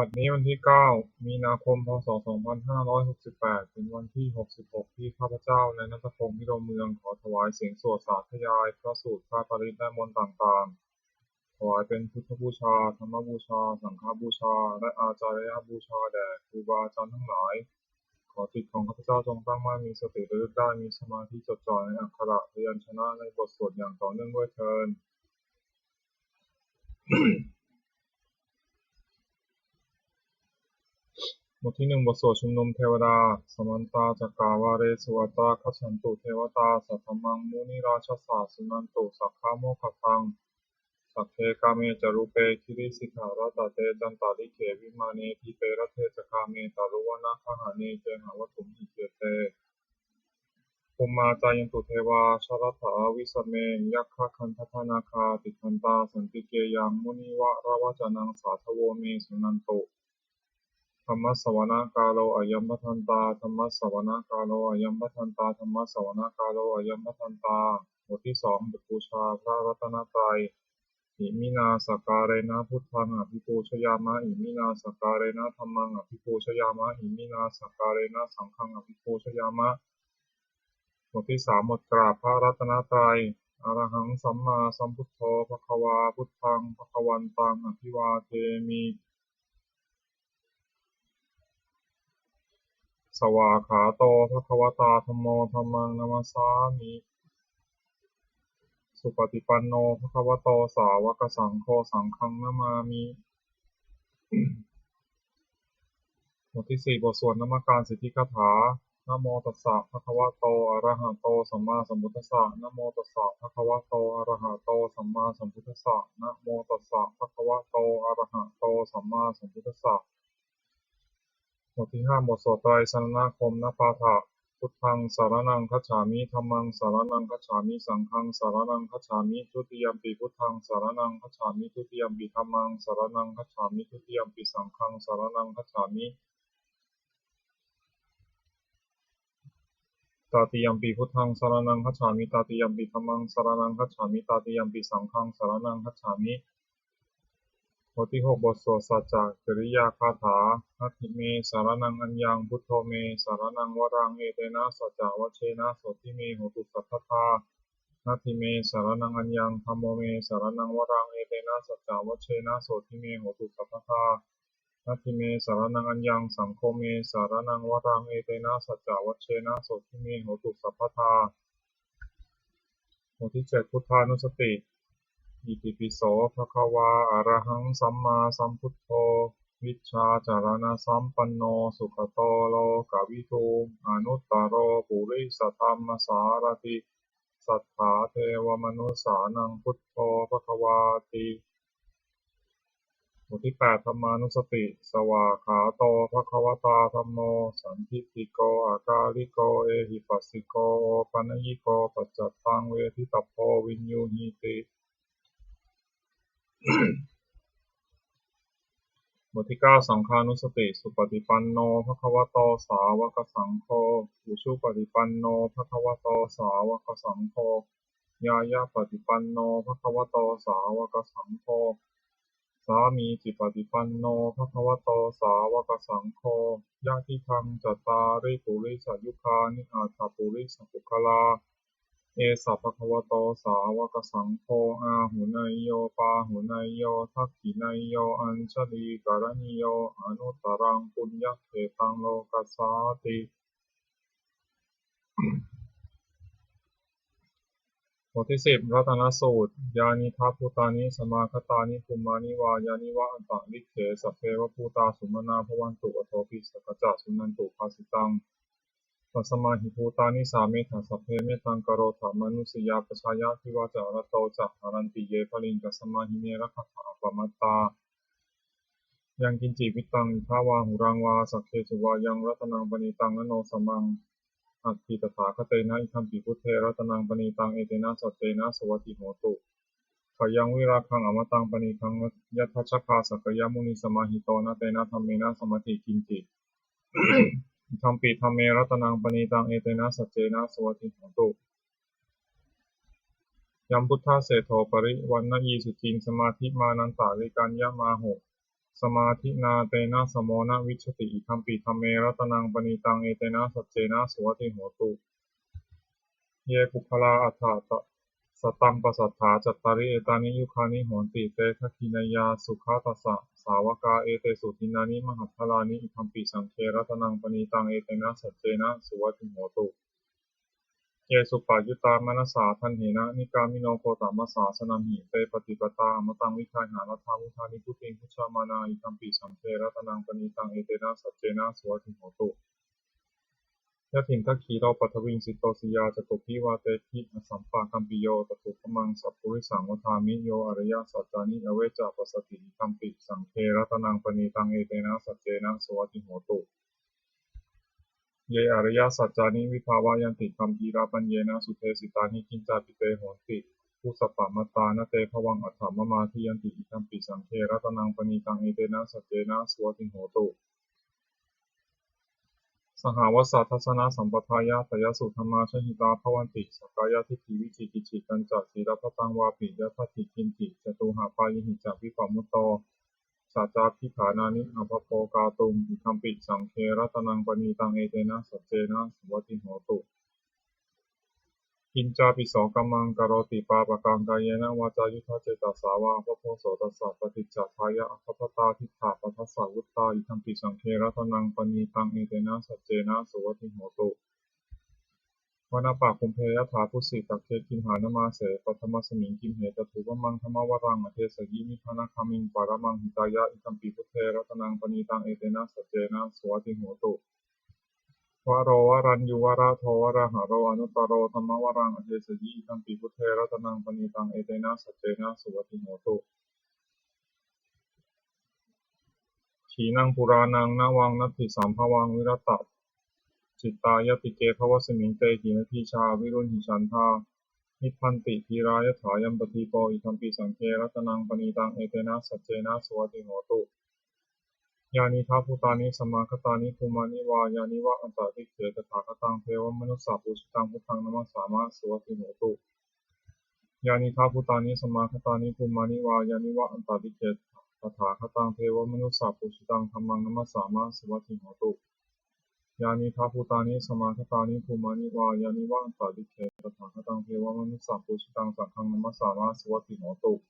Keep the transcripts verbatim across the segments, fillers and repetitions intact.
บัดนี้วันที่ 9 มีนาคม พ.ศ. สองพันห้าร้อยหกสิบแปด เป็นวันที่ 66 ที่ข้าพเจ้า นายณัฐพงษ์ พิรมเมือง ขอถวายเสียงสวดสาธยายพระสูตรพระปริตรและมนต์ต่างๆ ถวายเป็นพุทธบูชา ธรรมบูชา สังฆบูชา และอาจาริยบูชาแด่ครูบาอาจารย์ทั้งหลาย ขอจิตของข้าพเจ้าจงตั้งมั่น มีสติระลึกได้ มีสมาธิจดจ่อในอักขระพยัญชนะในบทสวดอย่างต่อเนื่องด้วยเทอญ บทที่ หนึ่ง บทสวดชุมนุมเทวดา Samantā cakkavāḷesu atrāgacchantu devatā, saddhammaṃ munirājassa suṇantu saggamokkhadaṃ. Sagge kāme ca rūpe girisikharataṭe cantalikkhe vimāne, dīpe raṭṭhe ca gāme taruvanagahane gehavatthumhi khette, bhummā cāyantu devā jalathalavisame yakkhagandhabbanāgā, tiṭṭhantā santike yaṃ munivaravacanaṃ sādhavo me suṇantu. Dhammassavanakālo ayambhadantā. Dhammassavanakālo ayambhadantā. Dhammassavanakālo ayambhadantā. บทที่ สอง บทบูชาพระรัตนตรัย Iminā sakkārena buddhaṃ abhipūjayāma. Iminā sakkārena dhammaṃ abhipūjayāma. Iminā sakkārena saṅghaṃ abhipūjayāma. บทที่ สาม บทกราบพระรัตนตรัย Arahaṃ sammāsambuddho bhagavā. Buddhaṃ bhagavantaṃ abhivādemi. Svākkhāto bhagavatā dhammo. Dhammaṃ namassāmi. Supaṭipanno bhagavato sāvakasaṅgho. Saṅghaṃ namāmi. บทที่ สี่ บทสวดนมการสิทธิคาถา Namo tassa bhagavato arahato sammāsambuddhassa. Namo tassa bhagavato arahato sammāsambuddhassa. Namo tassa bhagavato arahato sammāsambuddhassa. บทที่ ห้า บทสวดไตรสรณคมนปาฐะ Buddhaṃ saraṇaṃ gacchāmi. Dhammaṃ saraṇaṃ gacchāmi. Saṅghaṃ saraṇaṃ gacchāmi. Dutiyampi buddhaṃ saraṇaṃ gacchāmi. Dutiyampi dhammaṃ saraṇaṃ gacchāmi. Dutiyampi saṅghaṃ saraṇaṃ gacchāmi. Tatiyampi buddhaṃ saraṇaṃ gacchāmi. Tatiyampi dhammaṃ saraṇaṃ gacchāmi. Tatiyampi saṅghaṃ saraṇaṃ gacchāmi. บทที่ หก บทสวดสัจจกิริยาคาถา Natthi me saraṇaṃ aññaṃ, buddho me saraṇaṃ varaṃ, etena saccavajjena sotthi me hotu sabbadā. Natthi me saraṇaṃ aññaṃ, dhammo me saraṇaṃ varaṃ, etena saccavajjena sotthi me hotu sabbadā. Natthi me saraṇaṃ aññaṃ, saṅgho me saraṇaṃ varaṃ, etena saccavajjena sotthi me hotu sabbadā. บทที่ เจ็ด พุทธานุสติ Itipi so bhagavā arahaṃ sammāsambuddho vijjācaraṇasampanno sugato lokavidū anuttaro purisadammasārathi satthā devamanussānaṃ buddho bhagavāti. บทที่ แปด ธรรมานุสติ Svākkhāto bhagavatā dhammo sandiṭṭhiko akāliko ehipassiko opanayiko paccattaṃ veditabbo viññūhīti. บทที่ เก้า สังฆานุสติ Supaṭipanno bhagavato sāvakasaṅgho, ujupaṭipanno bhagavato sāvakasaṅgho, ñāyapaṭipanno bhagavato sāvakasaṅgho, sāmīcipaṭipanno bhagavato sāvakasaṅgho, yadidaṃ cattāri purisayugāni aṭṭha purisapuggalā, esa bhagavato sāvakasaṅgho, āhuneyyo pāhuneyyo dakkhiṇeyyo añjalikaraṇīyo anuttaraṃ puññakkhettaṃ lokassāti. บทที่ สิบ รัตนสูตร Yānīdha bhūtāni samāgatāni bhummāni vā yāni va antalikkhe sabbeva bhūtā sumanā bhavantu athopi sakkacca suṇantu bhāsitaṃ. Tasmā hi bhūtā nisāmetha sabbe mettaṃ karotha mānusiyā pajāya divā ca ratto ca haranti ye baliṃ tasmā hi ne rakkhatha appamattā. Yaṅkiñci vittaṃ idha vā huraṃ vā saggesu vā yaṃ ratanaṃ paṇītaṃ na no samaṃ atthi tathāgatena idampi buddhe ratanaṃ paṇītaṃ etena saccena suvatthi hotu. Khayaṃ virāgaṃ amataṃ paṇītaṃ yadajjhagā sakyamunī samāhito na tena dhammena samatthi kiñci. Idampi dhamme ratanaṃ paṇītaṃ etena saccena suvatthi hotu. Yambuddhaseṭṭho parivaṇṇayī suciṃ samādhimānantarikaññamāhu samādhinā tena samo na vijjati, idampi dhamme ratanaṃ paṇītaṃ, etena saccena suvatthi hotu. Ye puggalā aṭṭha sataṃ pasatthā, cattāri etāni yugāni honti, te dakkhiṇeyyā sugatassa sāvakā, etesu dinnāni mahapphalāni, idampi saṅghe ratanaṃ paṇītaṃ, etena saccena suvatthi hotu. Ye suppayuttā manasā daḷhena, nikkāmino gotamasāsanamhi, te pattipattā amataṃ vigayha, laddhā mudhā nibbutiṃ bhuñjamānā, idampi saṅghe ratanaṃ paṇītaṃ, etena saccena suvatthi hotu. Yathindakhīlo paṭhaviṃ sito siyā, catubbhi vātebhi asampakampiyo, tathūpamaṃ sappurisaṃ vadāmi, yo ariyasaccāni avecca passati, idampi saṅghe ratanaṃ paṇītaṃ, etena saccena suvatthi hotu. Ye ariyasaccāni vibhāvayanti, gambhīrapaññena sudesitāni, kiñcāpi te honti bhusappamattā, na te bhavaṃ aṭṭhamamādiyanti, idampi saṅghe ratanaṃ paṇītaṃ, etena saccena suvatthi hotu. Sahāvassa dassanasampadāya, tayassu dhammā jahitā bhavanti, sakkāyadiṭṭhi vicikicchitañca, sīlabbataṃ vāpi yadatthi kiñci, catūhapāyehi ca vippamutto, saccābhiṭhānāni abhabbo kātuṃ, idampi saṅghe ratanaṃ paṇītaṃ, etena saccena suvatthi hotu. Kiñcāpi so kammaṃ karoti pāpakaṃ, kāyena vācāyuda cetasā vā, abhabbo so tassa paṭicchadāya, aggappatto diṭṭhapadassa vuttā, idampi saṅghe ratanaṃ paṇītaṃ, etena saccena suvatthi hotu. Vanappagumbe yathā phussitagge, gimhānamāse paṭhamasmiṃ gimhe, tathūpamaṃ dhammavaraṃ adesayi, nibbānagāmiṃ paramaṃ hitāya, idampi buddhe ratanaṃ paṇītaṃ, etena saccena suvatthi hotu. Varo varaññū varado varāharo, anuttaro dhammavaraṃ adesayi, idampi buddhe ratanaṃ paṇītaṃ, etena saccena suvatthi hotu. Khīṇaṃ purāṇaṃ navaṃ natthi sambhavaṃ, virattacittāyatike bhavasmiṃ, te khīṇabījā aviruḷhichandā, nibbanti dhīrā yathāyampadīpo, idampi saṅghe ratanaṃ paṇītaṃ, etena saccena suvatthi hotu. Yānīdha bhūtāni samāgatāni, bhummāni vā yāni va antalikkhe, tathāgataṃ devamanussapūjitaṃ, buddhaṃ namassāma, suvatthi hotu. Yānīdha bhūtāni samāgatāni, bhummāni vā yāni va antalikkhe, tathāgataṃ devamanussapūjitaṃ, dhammaṃ namassāma, suvatthi hotu. Yānīdha bhūtāni samāgatāni, bhummāni vā yāni va antalikkhe, tathāgataṃ devamanussapūjitaṃ, saṅghaṃ namassāma, suvatthi hotu.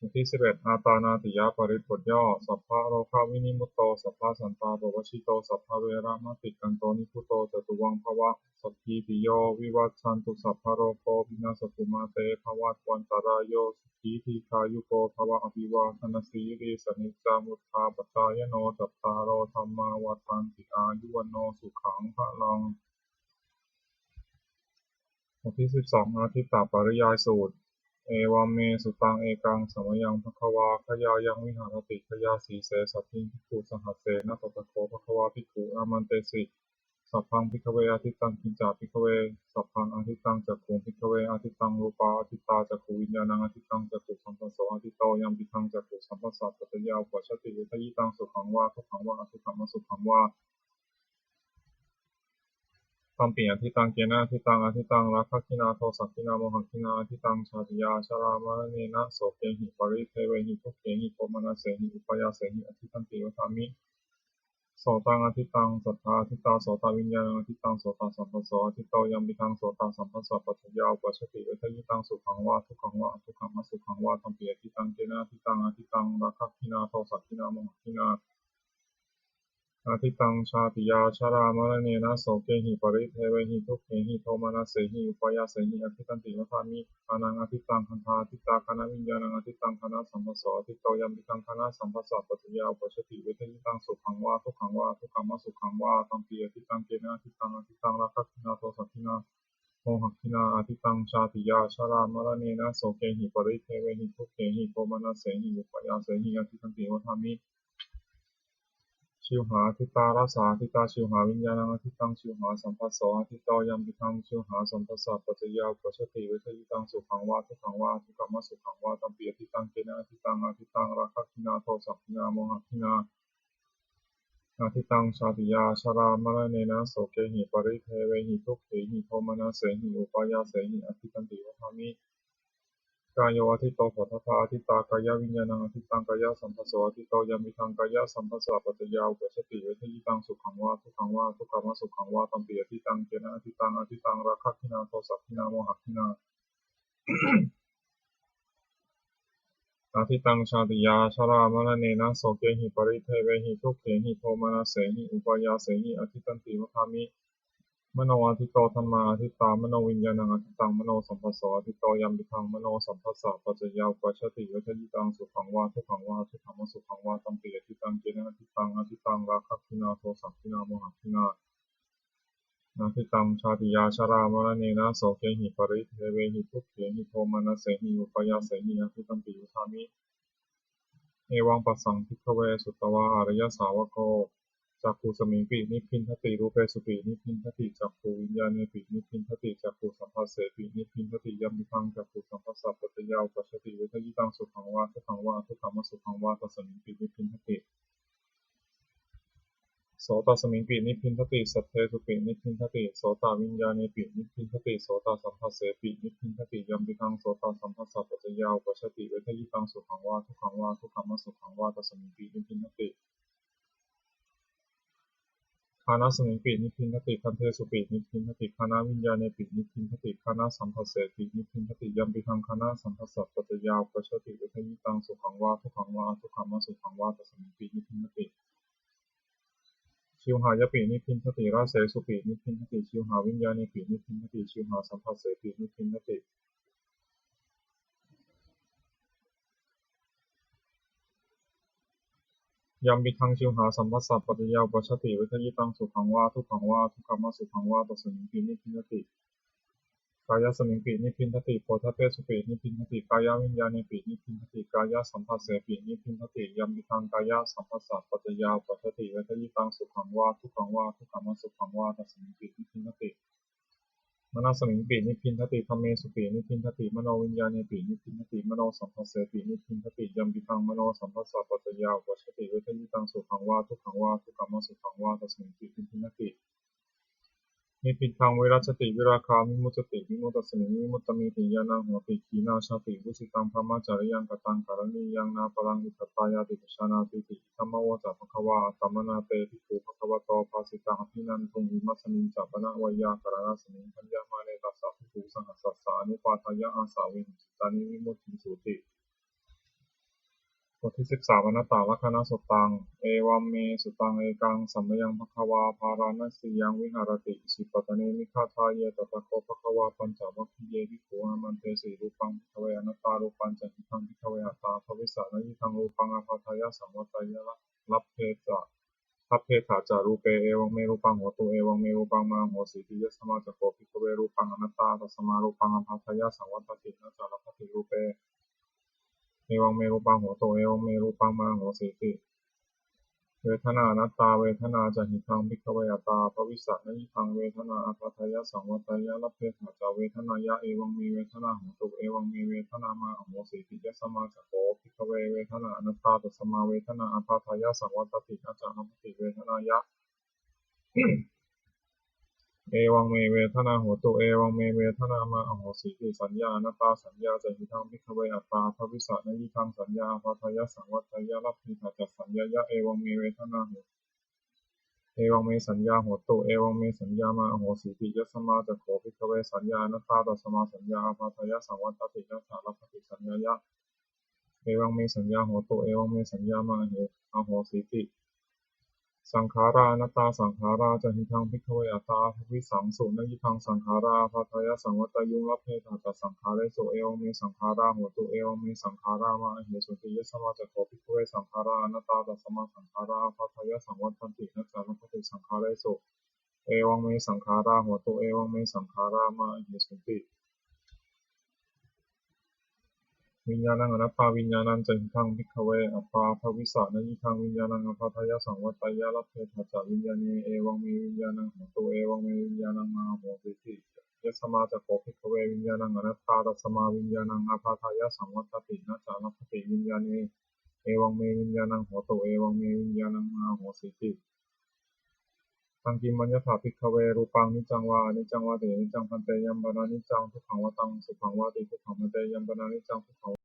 บทที่สิบเอ็ด อาตานาติยปริตร บทย่อ Sabbarogavinimutto, sabbasantāpavajjito, sabbaveramatikkanto, nibbuto ca tuvaṃ bhava. Sabbītiyo vivajjantu, sabbarogo vinassatu, mā te bhavatvantarāyo, sukhī dīghāyuko bhava. Abhivādanasīlissa niccaṃ vuḍḍhāpacāyino, cattāro dhammā vaḍḍhanti, āyu vaṇṇo sukhaṃ balaṃ. บทที่สิบสอง อาทิตตปริยายสูตร Evaṃ me sutaṃ. Ekaṃ samayaṃ bhagavā gayāyaṃ viharati gayāsīse saddhiṃ bhikkhusahassena. Tatra kho bhagavā bhikkhū āmantesi sabbaṃ bhikkhave ādittaṃ. Kiñca bhikkhave sabbaṃ ādittaṃ? Cakkhuṃ bhikkhave ādittaṃ, rūpā ādittā, cakkhuviññāṇaṃ ādittaṃ, cakkhusamphasso āditto, yampidaṃ cakkhusamphassapaccayā uppajjati vedayitaṃ sukhaṃ vā dukkhaṃ vā asukhamasukhaṃ vā, tampi ādittaṃ. Kena ādittaṃ? Ādittaṃ rāgagginā dosagginā mohagginā, ādittaṃ jātiyā jarāmaraṇena sokehi paridevehi dukkhehi domanassehi upāyāsehi ādittanti vadāmi. Sotaṃ ādittaṃ, saddā ādittā, sotaviññāṇaṃ ādittaṃ, sotasamphasso āditto, yampidaṃ sotasamphassapaccayā uppajjati vedayitaṃ sukhaṃ vā dukkhaṃ vā asukhamasukhaṃ vā, tampi ādittaṃ. Kena ādittaṃ? Ādittaṃ rāgagginā dosagginā mohagginā, ādittaṃ jātiyā jarāmaraṇena sokehi paridevehi dukkhehi domanassehi upāyāsehi ādittanti vadāmi. Ghānaṃ ādittaṃ, gandhā ādittā, ghānaviññāṇaṃ ādittaṃ, ghānasamphasso āditto, yampidaṃ ghānasam phassapaccayā uppajjati vedayitaṃ sukhaṃ vā dukkhaṃ vā asukhamasukhaṃ vā, tampi ādittaṃ. Kena ādittaṃ? Ādittaṃ rāgagginā dosagginā mohagginā, ādittaṃ jātiyā jarāmaraṇena sokehi paridevehi dukkhehi domanassehi upāyāsehi ādittanti vadāmi. Jivhā ādittā, rasā ādittā, jivhāviññāṇaṃ ādittaṃ, jivhāsamphasso āditto, yampidaṃ jivhāsamphassapaccayā uppajjati vedayitaṃ sukhaṃ vā dukkhaṃ vā asukhamasukhaṃ vā, tampi ādittaṃ. Kena ādittaṃ? Ādittaṃ rāgagginā dosagginā mohagginā, ādittaṃ jātiyā jarāmaraṇena sokehi paridevehi dukkhehi domanassehi upāyāsehi ādittanti vadāmi. Kāyo ādiṭṭho phoṭṭhabbā ādiṭṭhā, kāyaviññāṇaṃ ādiṭṭhaṃ, kāyasambhasso ādito, yampidaṃ kāyasamphassapaccayā uppajjati vedayitaṃ sukhaṃ vā dukkhaṃ vā adukkhamasukhaṃ vā, tampi ādiṭṭhaṃ. Kena ādiṭṭhaṃ? Ādiṭṭhaṃ rāgagginā dosagginā mohagginā, ādiṭṭhaṃ jātiyā jarāmaraṇena sokehi paridevehi dukkhehi domanassehi upāyāsehi ādiṭṭhanti vadāmi. Mano ādiṭṭho dhammā ādiṭṭhā manoviññāṇaṃ ādiṭṭhaṃ, manosambhasso ādito, yampidaṃ manosambhassapaccayā uppajjati vedayitaṃ sukhaṃ vā dukkhaṃ vā adukkhamasukhaṃ vā, tampi ādiṭṭhaṃ. Kena ādiṭṭhaṃ? Ādiṭṭhaṃ rāgagginā dosagginā mohagginā, ādiṭṭhaṃ jātiyā jarāmaraṇena sokehi paridevehi dukkhehi domanassehi upāyāsehi ādiṭṭhanti vadāmi. Evaṃ passaṃ bhikkhave sutvā ariyasāvako cakkhusmiṃpi nibbindati, rūpesupi nibbindati, cakkhuviññāṇepi nibbindati, cakkhusamphassepi nibbindati, yampidaṃ cakkhusamphassapaccayā uppajjati vedayitaṃ sukhaṃ vā dukkhaṃ vā adukkhamasukhaṃ vā, tasmiṃpi nibbindati. Sotasmiṃpi nibbindati, saddesupi nibbindati, sotaviññāṇepi nibbindati, sotasamphassepi nibbindati, yampidaṃ sotasamphassapaccayā uppajjati vedayitaṃ sukhaṃ vā dukkhaṃ vā adukkhamasukhaṃ vā, tasmiṃpi nibbindati. Ghānasmiṃpi nibbindati, gandhesupi nibbindati, ghānaviññāṇepi nibbindati, ghānasamphassepi nibbindati, yampidaṃ ghānasamphassapaccayā uppajjati vedayitaṃ sukhaṃ vā dukkhaṃ vā adukkhamasukhaṃ vā, tasmiṃpi nibbindati. Jivhāyapi nibbindati, rasesupi nibbindati, jivhāviññāṇepi nibbindati, jivhāsamphassepi nibbindati, yampidaṃ jivhāsamphassapaccayā uppajjati vedayitaṃ sukhaṃ vā dukkhaṃ vā adukkhamasukhaṃ vā, tasmiṃpi nibbindati. Kāyasmiṃpi nibbindati, phoṭṭhabbesupi nibbindati, kāyaviññāṇepi nibbindati, kāyasamphassepi nibbindati, yampidaṃ kāyasamphassapaccayā uppajjati vedayitaṃ sukhaṃ vā dukkhaṃ vā adukkhamasukhaṃ vā, tasmiṃpi nibbindati. Manasmiṃpi nibbindati, dhammesupi nibbindati, manoviññāṇepi nibbindati, manosamphassepi nibbindati, yampidaṃ manosamphassapaccayā uppajjati vedayitaṃ sukhaṃ vā dukkhaṃ vā adukkhamasukhaṃ vā, tasmiṃpi nibbindati. Nibbindaṃ virajjati, virāgā vimuccati, vimuttasmiṃ vimuttamiti ñāṇaṃ hoti. Khīṇā jāti, vusitaṃ brahmacariyaṃ, kataṃ karaṇīyaṃ, nāparaṃ itthattāyāti pajānātīti. Idamavoca bhagavā. Attamanā te bhikkhū bhagavato bhāsitaṃ abhinanduṃ. Imasmiñca pana veyyākaraṇasmiṃ bhaññamāne tassa bhikkhusahassassa anupādāya āsave hiṃsutāni vimucciṃsūti. บทที่สิบสาม Anattalakkhaṇasuttaṃ. Evaṃ me sutaṃ. Ekaṃ samayaṃ bhagavā bārāṇasiyaṃ viharati isipatane migadāye. Tatra kho bhagavā pañcavaggiye bhikkhū āmantesi: Rūpaṃ bhikkhave anattā, rūpañca hidaṃ bhikkhave attā abhavissa, nayidaṃ rūpaṃ ābādhāya saṃvatteyya, labbhetha ca rūpe, evaṃ me rūpaṃ hotu, evaṃ me rūpaṃ mā ahosīti. Yasmā ca kho bhikkhave rūpaṃ anattā, tasmā rūpaṃ ābādhāya saṃvattati, na ca labbhati rūpe, evaṃ me rūpaṃ hotu, evaṃ me rūpaṃ mā ahosīti. Vedanā anattā, vedanā ca hidaṃ bhikkhave attā abhavissa, nayidaṃ vedanā ābādhāya saṃvatteyya, labbhetha ca vedanāya, evaṃ me vedanā hotu, evaṃ me vedanā mā ahosīti. Yasmā ca kho bhikkhave vedanā anattā, tasmā vedanā ābādhāya saṃvattati, na ca labbhati vedanāya, evaṃ me vedanā hotu, evaṃ me vedanā mā ahosīti. Saññā anattā, saññā ca hidaṃ bhikkhave attā abhavissa, nayidaṃ saññā ābādhāya saṃvatteyya, labbhetha ca saññāya, evaṃ me vedanā hotu, evaṃ me saññā hotu, evaṃ me saññā mā ahosīti. Yasmā ca kho bhikkhave saññā anattā, tasmā saññā ābādhāya saṃvattati, na ca labbhati saññāya, evaṃ me saññā hotu, evaṃ me saññā mā ahosīti. Saṅkhārā anattā, saṅkhārā ca hidaṃ bhikkhave attā abhavissaṃsu, nayidaṃ saṅkhārā ābādhāya saṃvatteyyuṃ, labbhetha ca saṅkhāresu, evaṃ me saṅkhārā hotu, evaṃ me saṅkhārā mā ahesunti. Yasmā ca kho bhikkhave saṅkhārā anattā, tasmā saṅkhārā ābādhāya saṃvattanti, na ca labbhati saṅkhāresu, evaṃ me saṅkhārā hotu, evaṃ me saṅkhārā mā ahesunti. Viññāṇaṃ anattā, viññāṇañca hidaṃ bhikkhave attā abhavissa, nayidaṃ viññāṇaṃ ābādhāya saṃvatteyya, labbhetha ca viññāṇe, evaṃ me viññāṇaṃ hotu, evaṃ me viññāṇaṃ mā ahosīti. Yasmā ca kho bhikkhave viññāṇaṃ anattā, tasmā viññāṇaṃ ābādhāya saṃvattati, na ca labbhati viññāṇe, evaṃ me viññāṇaṃ hotu, evaṃ me viññāṇaṃ mā ahosīti. Taṃ kiṃ maññatha, bhikkhave, rūpaṃ niccaṃ vā aniccaṃ vāti? Niccaṃ, bhante. Yaṃ pana niccaṃ dukkhaṃ vā taṃ sukhaṃ vāti. Dukkhaṃ, bhante. Yaṃ pana niccaṃ dukkhaṃ vā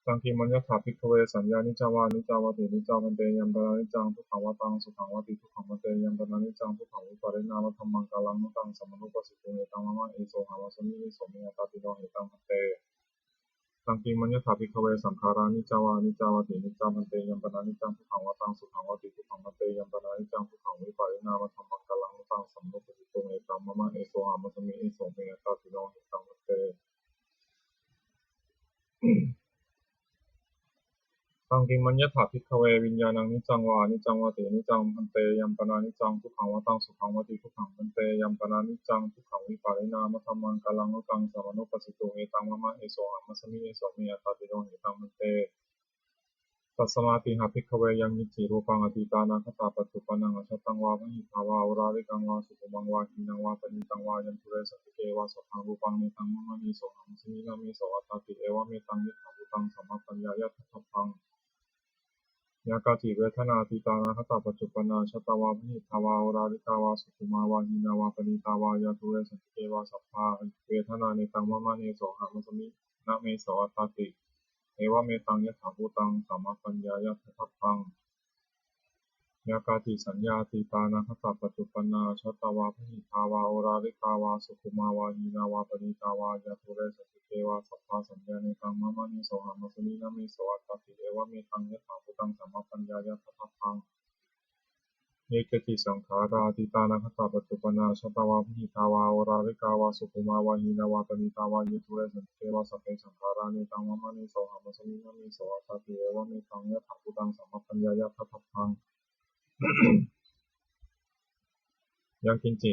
Taṃ kiṃ maññatha, bhikkhave, saññā niccā vā aniccā vāti? Aniccā, bhante. Yaṃ pana niccaṃ dukkhaṃ vā taṃ sukhaṃ vāti. Dukkhaṃ, bhante. Yaṃ pana niccaṃ dukkhaṃ vipariṇāmadhammaṃ kālaṃ nu taṃ samanupassituṃ, etaṃ mama esohamasmi, eso me attāti. No hetaṃ, bhante. Taṃ kiṃ maññatha, bhikkhave, saṅkhārā niccā vā aniccā vāti? Aniccā, bhante. Yaṃ pana niccaṃ dukkhaṃ vā taṃ sukhaṃ vāti. Dukkhaṃ, bhante. Yaṃ pana niccaṃ dukkhaṃ vipariṇāmadhammaṃ kālaṃ nu taṃ samanupassituṃ, etaṃ mama esohamasmi, eso me attāti. No hetaṃ, bhante. Taṃ kiṃ maññatha, bhikkhave, viññāṇaṃ niccaṃ vā aniccaṃ vāti? Aniccaṃ, bhante. Yaṃ pana niccaṃ dukkhaṃ vā taṃ sukhaṃ vāti. Dukkhaṃ, bhante. Yaṃ pana niccaṃ dukkhaṃ vipariṇāmadhammaṃ kālaṃ nu taṃ samanupassituṃ, etaṃ mama esohamasmi, eso me attāti. No hetaṃ, bhante. Tasmātiha, bhikkhave, yaṃ kiñci rūpaṃ atītānāgatapaccuppannaṃ ajjhattaṃ vā bahiddhā vā oḷārikaṃ vā sukhumaṃ vā hīnaṃ vā paṇītaṃ vā yandūre santike vā, sabbaṃ rūpaṃ netaṃ mama nesohamasmi, na meso attāti, evametaṃ yathābhūtaṃ sammappaññāya daṭṭhabbaṃ. Yā kāci vedanā atītānāgatapaccuppanna ajjhattā vā bahiddhā vā oḷārikā vā sukhumā vā hīnā vā paṇītā vā yandūre santike vā, sabbā vedanā netaṃ mama nesohamasmi, na meso attāti, evametaṃ yathābhūtaṃ sammappaññāya daṭṭhabbaṃ. Yā kāci saññā atītānāgatapaccuppanna ajjhattā vā bahiddhā vā oḷārikā vā sukhumā vā hīnā vā paṇītā vā yandūre santike vā, sabbā saññā netaṃ mama nesohamasmi, na meso attāti, evametaṃ yathābhūtaṃ sammappaññāya daṭṭhabbaṃ. Ye keci saṅkhārā atītānāgatapaccuppanna ajjhattā vā bahiddhā vā oḷārikā vā sukhumā vā hīnā vā paṇītā vā yandūre santike vā, sabbe saṅkhārā netaṃ mama nesohamasmi, na meso attāti, evametaṃ yathābhūtaṃ sammappaññāya daṭṭhabbaṃ. Yaṃ kiñci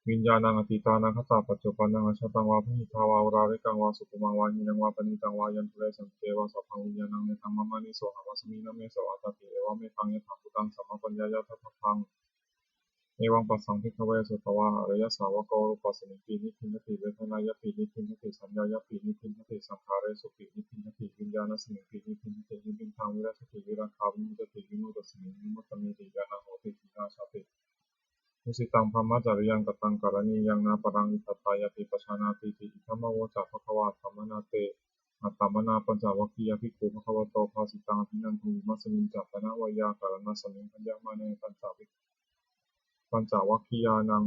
viññāṇaṃ atītānāgatapaccuppannaṃ ajjhattaṃ vā bahiddhā vā oḷārikaṃ vā sukhumaṃ vā hīnaṃ vā paṇītaṃ vā yandūre santike vā, sabbaṃ viññāṇaṃ netaṃ mama nesohamasmi, na meso attāti, evametaṃ yathābhūtaṃ sammappaññāya daṭṭhabbaṃ. Evaṃ passaṃ, bhikkhave, sutvā ariyasāvako rūpasmiṃpi nikkhaṇhati, vedanāyapi nikkhaṇhati, saññāyapi nikkhaṇhati, saṅkhāresupi nikkhaṇhati, viññāṇasmiṃpi nikkhaṇhati, nibbindaṃ virajjati, virāgā vimuccati, vimuttasmiṃ vimuttamiti, yānaṃ hoti khīṇā jāti, vusitaṃ brahmacariyaṃ, kataṃ karaṇīyaṃ, nāparaṃ itthattāyāti pajānātīti. Idamavoca bhagavā. Attamanā te, attamanā pañcavaggiyā bhikkhū bhagavato bhāsitaṃ abhinanduṃ. Imasmiñca pana veyyākaraṇasmiṃ bhaññamāne pañcavik pañcavaggiyānaṃ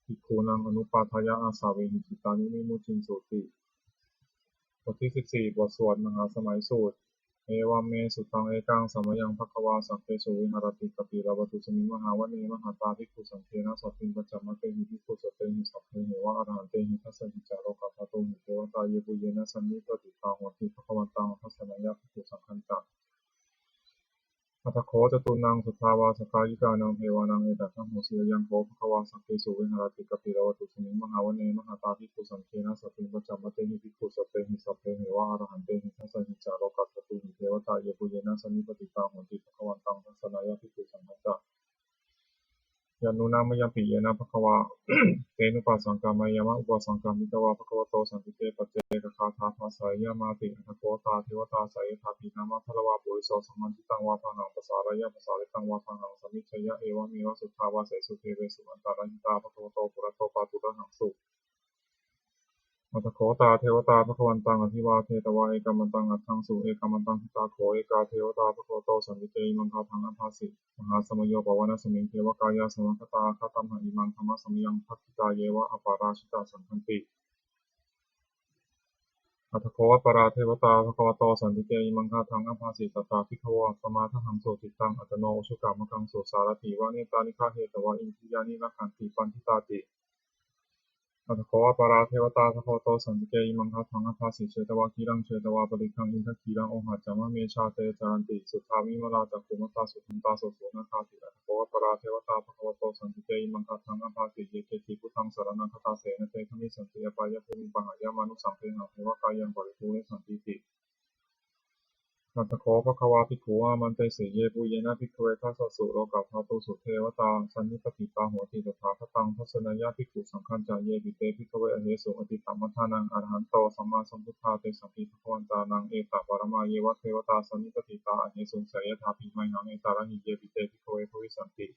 bhikkhūnaṃ anupādāya āsavīhi cittāni vimucciṃsūti. บทที่สิบสี่ บทสวดมหาสมัยสูตร Evaṃ me sutaṃ. Ekaṃ samayaṃ bhagavā sakkesu viharati kapilavatthusmiṃ mahāvane mahatā bhikkhusaṅghena saddhiṃ pañcamattehi bhikkhusatehi sabbeheva arahantehi. Dasahi ca lokadhātūhi devatā yebhuyyena sannipatitā honti bhagavantaṃ dassanāya bhikkhusaṅghañca. Atha kho catunnaṃ suddhāvāsakāyikānaṃ devānaṃ etadahosi: Ayaṃ kho bhagavā sakkesu viharati kapilavatthusmiṃ mahāvane mahatā bhikkhusaṅghena saddhiṃ pañcamattehi bhikkhusatehi sabbeheva arahantehi. Dasahi ca lokadhātūhi devatā yebhuyyena sannipatitā honti bhagavantaṃ dassanāya bhikkhusaṅghañca. Yannūna mayampi yena bhagavā tenupasaṅkameyyāma, upasaṅkamitvā bhagavato santike paccekagāthā bhāseyyāmāti. Atha kho tā devatā seyyathāpi nāma balavā puriso sammiñjitaṃ vā bāhaṃ pasāreyya, pasāritaṃ vā bāhaṃ sammiñjeyya, evameva suddhāvāsesu devesu antarahitā bhagavato purato pāturahaṃsu. Atha kho tā devatā bhagavantaṃ abhivādetvā ekamantaṃ aṭṭhaṃsu. Ekamantaṃ ṭhitā kho ekā devatā bhagavato santike imaṃ gāthaṃ abhāsi: Mahāsamayo pavanasmiṃ, devakāyā samāgatā; āgatamha imaṃ dhammasamayaṃ, dakkhitāyeva aparājitasaṅghanti. Atha kho aparā devatā bhagavato santike imaṃ gāthaṃ abhāsi: Tatra bhikkhavo samādahaṃsu, cittaṃ attano ujukamakaṃsu; sārathīva nettāni gahetvā, indriyāni rakkhanti paṇḍitāti. Atha kho aparā devatā bhagavato santike imaṃ gāthaṃ abhāsi: Chetvā khīlaṃ chetvā palighaṃ, indakhīlaṃ ohaccamanejā; te caranti suddhā vimalā, cakkhumatā sudantā susunāgāti. Atha kho aparā devatā bhagavato santike imaṃ gāthaṃ abhāsi: Ye keci buddhaṃ saraṇaṃ gatāse, na te gamissanti apāyabhūmiṃ; pahāya mānusaṃ dehaṃ, devakāyaṃ paripūressantīti. Atha kho bhagavā bhikkhū āmantesi: Yebhuyyena bhikkhave dasasu lokadhātūsu devatā sannipatitā honti tathāgataṃ dassanāya bhikkhusaṅghañca, yepi te bhikkhave ahesuṃ atītamaddhānaṃ arahanto sammāsambuddhā, tesampi bhagavantānaṃ etaparamāyeva devatā sannipatitā ahesuṃ, seyyathāpi mayhaṃ etarahi. Yepi te bhikkhave bhavissanti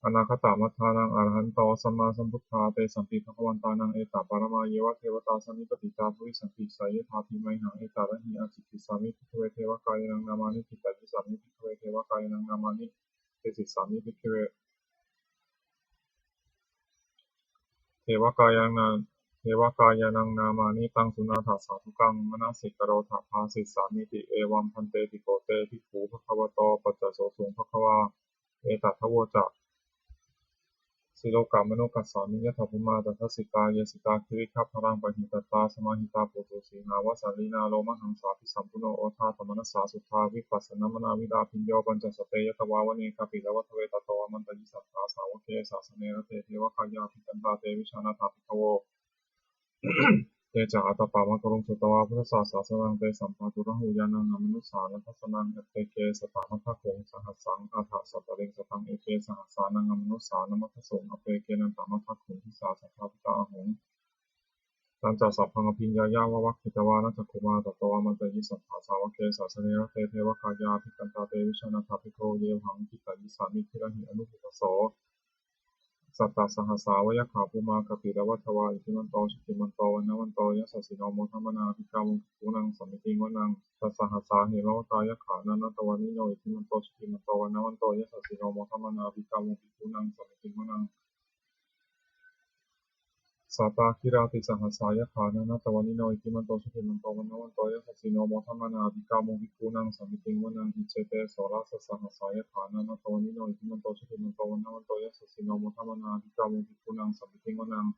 anāgatamaddhānaṃ arahanto sammāsambuddhā, tesampi bhagavantānaṃ etaparamāyeva devatā sannipatitā bhavissanti, seyyathāpi mayhaṃ etarahi. Ācikkhissāmi bhikkhave devakāyānaṃ nāmāni, kittayissāmi bhikkhave devakāyānaṃ nāmāni, desissāmi bhikkhave devakāyānaṃ, devakāyānaṃ nāmāni, taṃ suṇātha sādhukaṃ manasikarotha bhāsissāmīti. Evaṃ bhanteti kho te bhikkhū bhagavato paccassosuṃ. Bhagavā etadavoca: Silokamanukassāmi, yattha bhummā tadassitā; ye sitā girigabbharaṃ, pahitattā samāhitā. Puthū sīhāva sallīnā, lomahaṃsābhisambhuno; odātamanasā suddhā, vippasannamanāvilā. Bhiyyo pañcasate ñatvā, vane kāpilavatthave; tato āmantayi satthā, sāvake sāsane rate. Devakāyā abhikkantā, te vijānātha bhikkhavo. Te ca ātappamakaruṃ, sutvā buddhassa sāsanaṃ; tesampāturahu ñāṇaṃ, amanussāna dassanaṃ. Appeke satamaddakkhuṃ, sahassaṃ atha sattariṃ; sataṃ eke sahassānaṃ, amanussānamaddasuṃ; appekenantamaddakkhuṃ, disā sabbā phuṭā ahuṃ. Tañca sabbaṃ abhiññāya, vavakkhitvāna cakkhumā; tato āmantayi satthā, sāvake sāsane rate. Devakāyā abhikkantā, te vijānātha bhikkhavo; ye vohaṃ kittayissāmi, girāhi anupubbaso. Sattasahassā va yakkhā, bhummā kāpilavatthavā; iddhimanto jutimanto, vaṇṇavanto yasassino; modamānā abhikkāmuṃ, bhikkhūnaṃ samitiṃ vanaṃ. Chasahassā hemavatā, yakkhā nānattavaṇṇino; iddhimanto jutimanto, vaṇṇavanto yasassino; modamānā abhikkāmuṃ, bhikkhūnaṃ samitiṃ vanaṃ. Sātāgirā tisahassā, yakkhā nānattavaṇṇino; iddhimanto jutimanto, vaṇṇavanto yasassino; modamānā abhikkāmuṃ, bhikkhūnaṃ samitiṃ vanaṃ. Iccete soḷasasahassā, yakkhā nānattavaṇṇino; iddhimanto jutimanto, vaṇṇavanto yasassino; modamānā abhikkāmuṃ, bhikkhūnaṃ samitiṃ vanaṃ.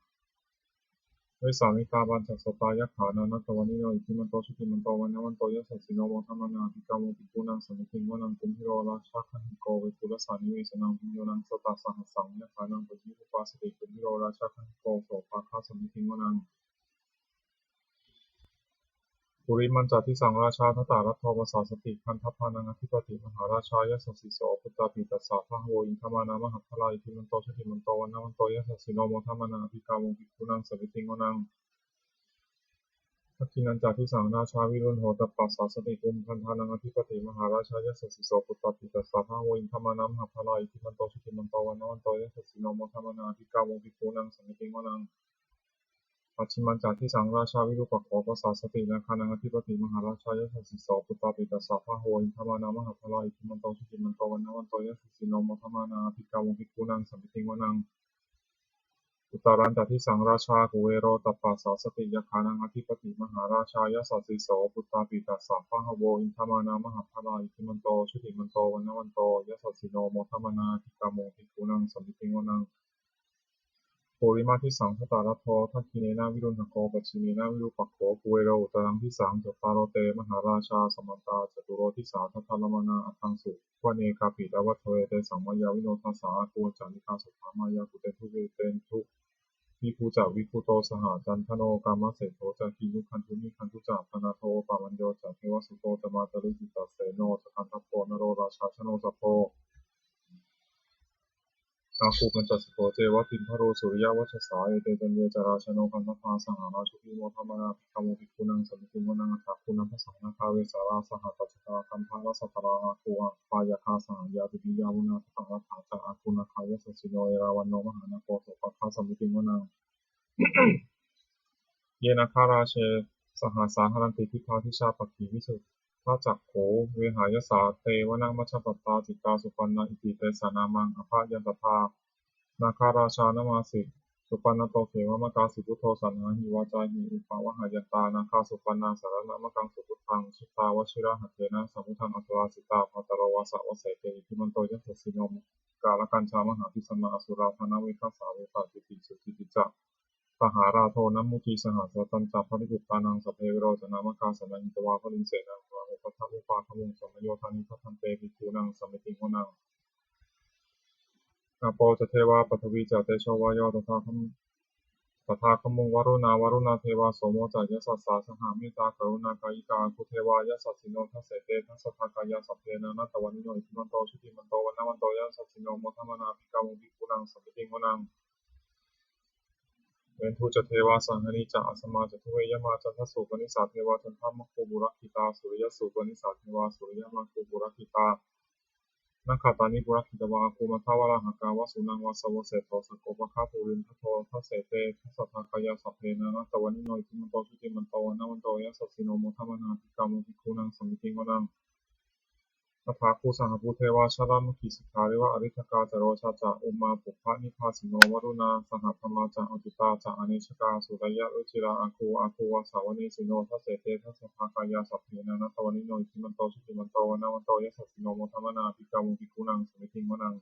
Vessāmittā pañcasatā, yakkhā nānattavaṇṇino; iddhimanto jutimanto, vaṇṇavanto yasassino; modamānā abhikkāmuṃ, bhikkhūnaṃ samitiṃ vanaṃ. Kumbhīro rājagahiko, vepullassa nivesanaṃ; bhiyyo naṃ satasahassaṃ, yakkhānaṃ payirupāsati; kumbhīro rājagahiko, sopāga samitiṃ vanaṃ. Purimañca disaṃ rājā, dhataraṭṭho pasāsati; gandhabbānaṃ ādhipati, mahārājā yasassi so. Puttāpi tassa bahavo, indanāmā mahabbalā; iddhimanto jutimanto, vaṇṇavanto yasassino; modamānā abhikkāmuṃ, bhikkhūnaṃ samitiṃ vanaṃ. Dakkhiṇañca disaṃ rājā, virūḷho tappasāsati; kumbhaṇḍānaṃ ādhipati, mahārājā yasassi so. Puttāpi tassa bahavo, indanāmā mahabbalā; iddhimanto jutimanto, vaṇṇavanto yasassino; modamānā abhikkāmuṃ, bhikkhūnaṃ samitiṃ vanaṃ. Pacchimañca disaṃ rājā, virūpakkho pasāsati; nāgānaṃ ādhipati, mahārājā yasassi so. Puttāpi tassa bahavo, indanāmā mahabbalā; iddhimanto jutimanto, vaṇṇavanto yasassino; modamānā abhikkāmuṃ, bhikkhūnaṃ samitiṃ vanaṃ. Uttarañca disaṃ rājā, kuvero tappasāsati; yakkhānaṃ ādhipati, mahārājā yasassi so. Puttāpi tassa bahavo, indanāmā mahabbalā; iddhimanto jutimanto, vaṇṇavanto yasassino; modamānā abhikkāmuṃ, bhikkhūnaṃ samitiṃ vanaṃ. Purimadisaṃ dhataraṭṭho, dakkhiṇena virūḷhako; pacchimena virūpakkho, kuvero uttaraṃ disaṃ. Cattāro te mahārājā, samantā caturo disā; daddallamānā aṭṭhaṃsu, vane kāpilavatthave. Tesaṃ māyāvino dāsā, āgū vañcanikā saṭhā; māyā kuṭeṇḍu veṭeṇḍu, viṭū ca viṭuṭo saha. Candano kāmaseṭṭho ca, kinnughaṇḍu nighaṇḍu ca; panādo opamañño ca, devasūto ca mātali. Cittaseno ca gandhabbo, naḷorājā janosabho; āgū pañcasikho ceva, timbarū suriyavacchasā. Ete caññe ca rājāno, gandhabbā saha rājubhi; modamānā abhikkāmuṃ, bhikkhūnaṃ samitiṃ vanaṃ. Athāgū nābhasā nāgā, vesālā sahatacchakā; kaṇṭhakassapā āgū, pāyāgā saha ñātibhi; yāmunā dhataraṭṭhā ca, āgū nāgā yasassino; erāvaṇo mahānāgo, sopāga samitiṃ vanaṃ. Ye nāgarāje sahasā, haranti dibbā dijā pakkhi; visuddhacakkhū vehāyasā, te vanamajjhapattā; citrā supaṇṇā iti tesa nāmaṃ. Abhayantadā nāgarājānamāsi, supaṇṇato khemamakāsi buddho; saṇhāhi vācāhi upavhayantā, nāgā supaṇṇā saraṇamakaṃsu buddhaṃ. Jitā vajirahatthena, samuddaṃ asurā sitā; bhātaro vāsavassete, iddhimanto yasassino. Kālakañjā mahābhismā, asurā dānaveghasā; vepacitti sucitti ca, pahārādo namucī saha. Satañca baliputtānaṃ, sabbe verocanāmakā; sannayhitvā baliṃ senaṃ, rāhubhaddamupāgamuṃ. Samayodāni bhaddante, bhikkhūnaṃ samitiṃ vanaṃ. Āpo ca devā paṭhavī ca, tejo vāyo tadāgamuṃ; Tathāgamaṃ varuṇā vāruṇā devā, somo ca yasassā saha. Mettākaruṇākāyikā āgū devā, yasassino dasete dasadhā kāyā, sabbe nānattavaṇṇino, iddhimanto jutimanto vaṇṇavanto yasassino, modamānā abhikkāmuṃ bhikkhūnaṃ samitiṃ vanaṃ. Veṇḍū ca devā sahalī ca, asamā ca duve yamā, candassūpanisā devā, candamāgū purakkhitā. Suriyassūpanisā devā, suriyamāgū purakkhitā, nakkhattāni purakkhitvā, āgū mandavalāhakā. Vasūnaṃ vāsavo seṭṭho, sakkopāga purindado, dasete dasadhā kāyā, sabbe nānattavaṇṇino, iddhimanto jutimanto vaṇṇavanto yasassino, modamānā abhikkāmuṃ bhikkhūnaṃ samitiṃ vanaṃ. Athāgū sahabhū devā, jalamaggisikhāriva, ariṭṭhakā ca rojā ca, ummāpupphanibhāsino, varuṇā sahadhammā ca, accutā ca anejakā, sūleyyarucirā āgū, āgū vāsavanesino, dasete dasadhā kāyā, sabbe nānattavaṇṇino, iddhimanto jutimanto vaṇṇavanto yasassino, modamānā abhikkāmuṃ bhikkhūnaṃ samitiṃ vanaṃ.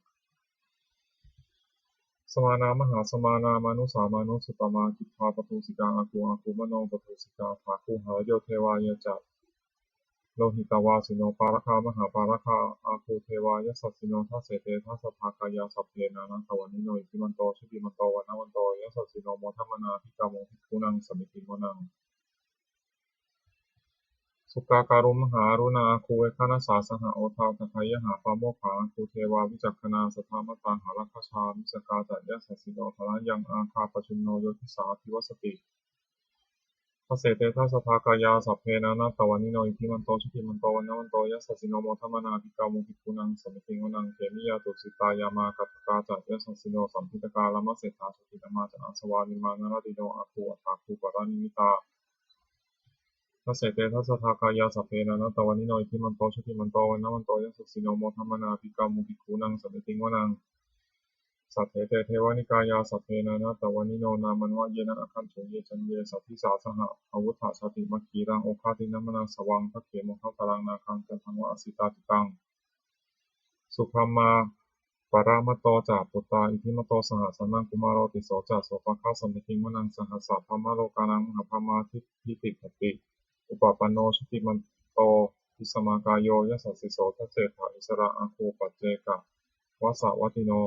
Samānā mahāsamānā, mānusā mānusuttamā, khiḍḍāpadūsikā āgū, āgū manopadūsikā. Athāgū harayo devā, ye ca lohitavāsino, pāragā mahāpāragā, āgū devā yasassino, dasete dasadhā kāyā, sabbe nānattavaṇṇino, iddhimanto jutimanto vaṇṇavanto yasassino, modamānā abhikkāmuṃ bhikkhūnaṃ samitiṃ vanaṃ. Sukkā karumhā aruṇā, āgū veghanasā saha, odātagayhā pāmokkhā, āgū devā vicakkhaṇā, sadāmattā hāragajā, missakā ca yasassino. Thanayaṃ āga pajjunno, yo disā abhivassati, dasete dasadhā kāyā, sabbe nānattavaṇṇino, iddhimanto jutimanto vaṇṇavanto yasassino, modamānā abhikkāmuṃ bhikkhūnaṃ samitiṃ vanaṃ. Khemiyā tusitā yāmā, kaṭṭhakā ca yasassino, lambitakā lāmaseṭṭhā, jotināmā ca āsavā, nimmānaratino āgū, athāgū paranimmitā, dasete dasadhā kāyā, sabbe nānattavaṇṇino, iddhimanto jutimanto vaṇṇavanto yasassino, modamānā abhikkāmuṃ bhikkhūnaṃ samitiṃ vanaṃ. Saṭṭhete devanikāyā, sabbe nānattavaṇṇino, nāmanvayena āgañchuṃ, ye caññe sadisā saha. Āguttha jātimakkhilaṃ, oghatiṇṇamanāsavaṃ, dakkhemoghataraṃ nāgaṃ, candaṃva asitātitaṃ. Subrahmā paramatto ca, puttā iddhimato saha, sanaṅkumāro tisso ca, sopāga samitiṃ vanaṃ. Sahassabrahmalokānaṃ, mahābrahmābhitiṭṭhati, upapanno jutimanto, bhismākāyo yasassi so. Dasettha issarā āgū, paccekavasavattino,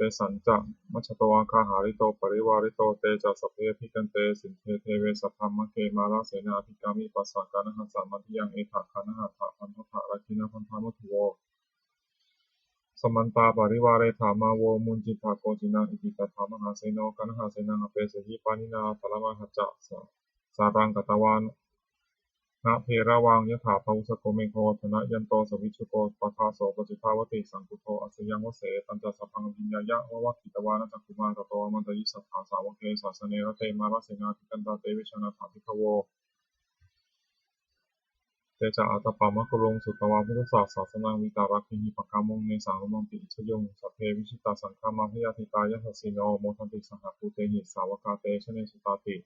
tesañca majjhato āgā, hārito parivārito. Te ca sabbe abhikkante, sinde deve sabrahmake, mārasenā abhikkāmi, passa kaṇhassa mandiyaṃ. Etha gaṇhatha bandhatha, rāgena bandhamatthu vo, samantā parivāretha, mā vo muñcittha koci naṃ. Iti tattha mahāseno, kaṇhasenaṃ apesayi, pāṇinā talamāhacca, saraṃ katvāna bheravaṃ, yathā pāvussako megho, thanayanto savijjuko, tadā so paccudāvatti, saṅkuddho asayaṃvase. Tañca sabbaṃ abhiññāya, vavakkhitvāna cakkhumā, tato āmantayi satthā, sāvake sāsane rate, mārasenā abhikkantā, te vijānātha bhikkhavo. Te ca ātappamakaruṃ, sutvā buddhassa sāsanaṃ, vītarāgehi pakkāmuṃ, nesaṃ lomampi iñjayuṃ. Sabbe vijitasaṅgāmā, bhayātītā yasassino, modanti saha bhūtehi, sāvakā te janesutāti.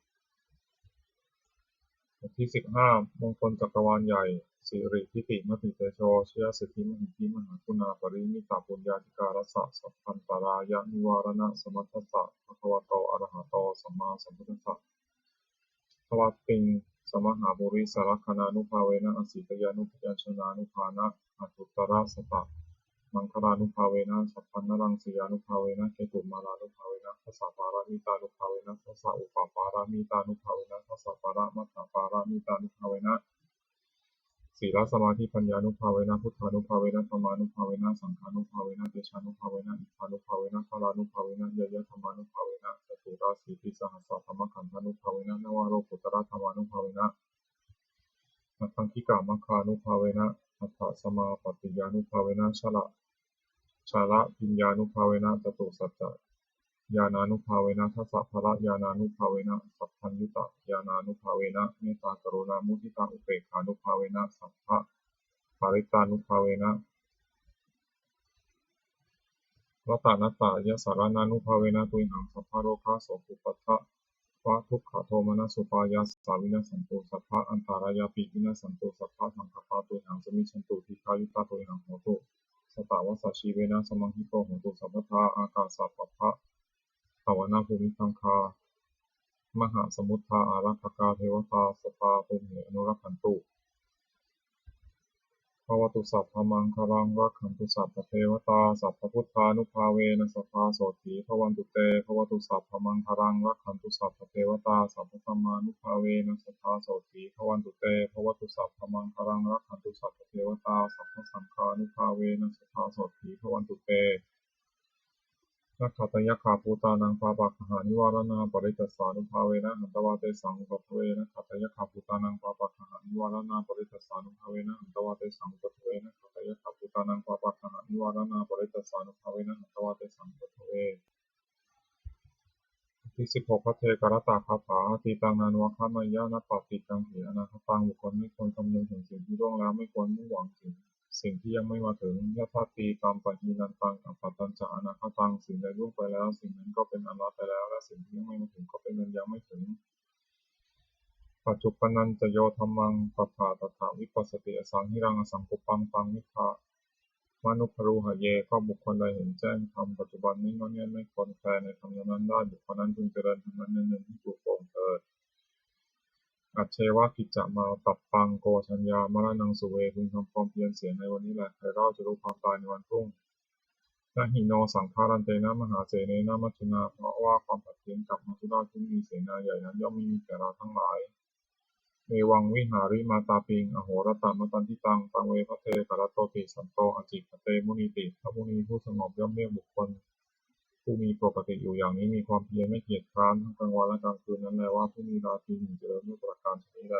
บทที่สิบห้า มงคลจักรวาลใหญ่ Siridhitimatitejo jayasiddhi mahiddhi, mahāguṇāparimitapuññādhikārassa sabbantarāyanivāraṇasamatthassa bhagavato arahato sammāsambuddhassa dvattiṃsamahāpurisalakkhaṇānubhāvena, asītyānubyañjanānubhāvena, aṭṭhuttarasatamaṅgalānubhāvena, chabbaṇṇaraṃsiyānubhāvena, ketumālānubhāvena, dasapāramitānubhāvena, dasaupapāramitānubhāvena, sīlasamādhipaññānubhāvena, buddhānubhāvena, dhammānubhāvena, saṅghānubhāvena, tejānubhāvena, iddhānubhāvena, balānubhāvena, ñeyyadhammānubhāvena, caturāsītisahassadhammakkhandhānubhāvena, navalokuttaradhammānubhāvena, aṭṭhaṅgikamaggānubhāvena, aṭṭhasamāpattiyānubhāvena, chala- chaḷabhiññānubhāvena, catusaccañāṇānubhāvena, dasabalañāṇānubhāvena, sabbaññutañāṇānubhāvena, mettākaruṇāmuditāupekkhānubhāvena, sabbaparittānubhāvena, ratanattayasaraṇānubhāvena, tuyhaṃ sabbarogasokupaddavadukkhadomanassupāyāsā vinassantu, sabbaantarāyāpi vinassantu, sabbasaṅkappā tuyhaṃ samijjhantu, dīghāyutā tuyhaṃ hotu, satavassajīvena samaṅgiko hotu sabbadā. Ākāsapabbatavanabhūmigaṅgāmahāsamuddā ārakkhakā devatā sadā tumhe anurakkhantu. bhavatu sabbamaṅgalaṃ, rakkhantu sabbadevatā, sabbabuddhānubhāvena sadā sotthī bhavantu te. Bhavatu sabbamaṅgalaṃ, rakkhantu sabbadevatā, sabbadhammānubhāvena sadā sotthī bhavantu te. Bhavatu sabbamaṅgalaṃ, rakkhantu sabbadevatā, sabbasaṅghānubhāvena sadā sotthī bhavantu te. Nakkhattayakkhabhūtānaṃ pāpaggahanivāraṇā parittassānubhāvena hantvā tesaṃ upaddave. Nakkhattayakkhabhūtānaṃ pāpaggahanivāraṇā parittassānubhāvena hantvā tesaṃ upaddave. Nakkhattayakkhabhūtānaṃ pāpaggahanivāraṇā parittassānubhāvena hantvā tesaṃ upaddave. บทที่สิบหก ภัทเทกรัตตคาถา Atītaṃ nānvāgameyya, nappaṭikaṅkhe anāgataṃ. บุคคลไม่ควรคำนึงถึงสิ่งที่ล่วงแล้ว ไม่ควรมุ่งหวังถึงสิ่งที่ยังไม่มาถึง Yadatītampahīnantaṃ, appattañca anāgataṃ. สิ่งใดล่วงไปแล้ว สิ่งนั้นก็เป็นอันละไปแล้ว และสิ่งที่ยังไม่มาถึงก็เป็นอันยังไม่ถึง Paccuppannañca yo dhammaṃ, tattha tattha vipassati, asaṃhiraṃ asaṅkuppaṃ, taṃ viddhā manubrūhaye. ก็บุคคลใดเห็นแจ้งธรรมปัจจุบัน ไม่ง่อนแง่นไม่คลอนแคลนในธรรมนั้นๆได้ บุคคลนั้นพึงเจริญธรรมนั้นๆ ให้ปรุโปร่งเถิด Ajjeva kiccamātappaṃ, ko jaññā maraṇaṃ suve. พึงทำความเพียรเสียในวันนี้แล ใครเล่าจะรู้ความตายในวันพรุ่ง Na hi no saṅgarantena, mahāsenena maccunā. เพราะว่าความผัดเพี้ยนกับมัจจุราชผู้มีเสนาใหญ่นั้น ย่อมไม่มีแก่เราทั้งหลาย Evaṃvihārimātāpiṃ, ahorattamatanditaṃ. Taṃ ve bhaddekarattoti, santo ācikkhate munīti. พระมุนีผู้สงบย่อมเรียกบุคคลผู้มีปกติอยู่อย่างนี้ มีความเพียรไม่เกียจคร้าน ทั้งกลางวันและกลางคืนนั้นแล ว่า ผู้มีราตรีหนึ่งเจริญด้วยประการฉะนี้แล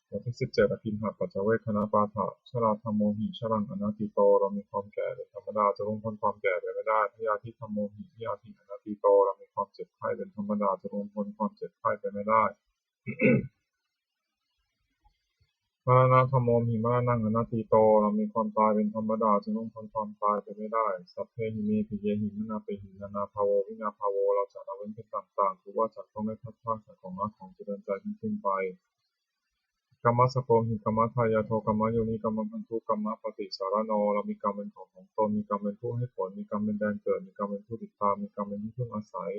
บทที่สิบเจ็ด Aggahapaccavekkhaṇapāṭha. Jarādhammomhi jaraṃ anatīto. เรามีความแก่เป็นธรรมดา จะล่วงพ้นความแก่ไปไม่ได้ Byādhidhammomhi byādhiṃ anatīto. เรามีความเจ็บไข้เป็นธรรมดา จะล่วงพ้นความเจ็บไข้ไปไม่ได้ Maraṇadhammomhi maraṇaṃ anatīto. เรามีความตายเป็นธรรมดา จะล่วงพ้นความตายไปไม่ได้ Sabbehi me piyehi manāpehi, nānābhāvo vinābhāvo. เราจะละเว้นเป็นต่างๆ คือว่าจะต้องได้พลัดพรากจากของรักของเจริญใจทั้งสิ้นไป Kammassakomhi kammadāyādo kammayoni kammabandhu kammapaṭisaraṇo. เรามีกรรมเป็นของของตน มีกรรมเป็นผู้ให้ผล มีกรรมเป็นแดนเกิด มีกรรมเป็นผู้ติดตาม มีกรรมเป็นที่พึ่งอาศัย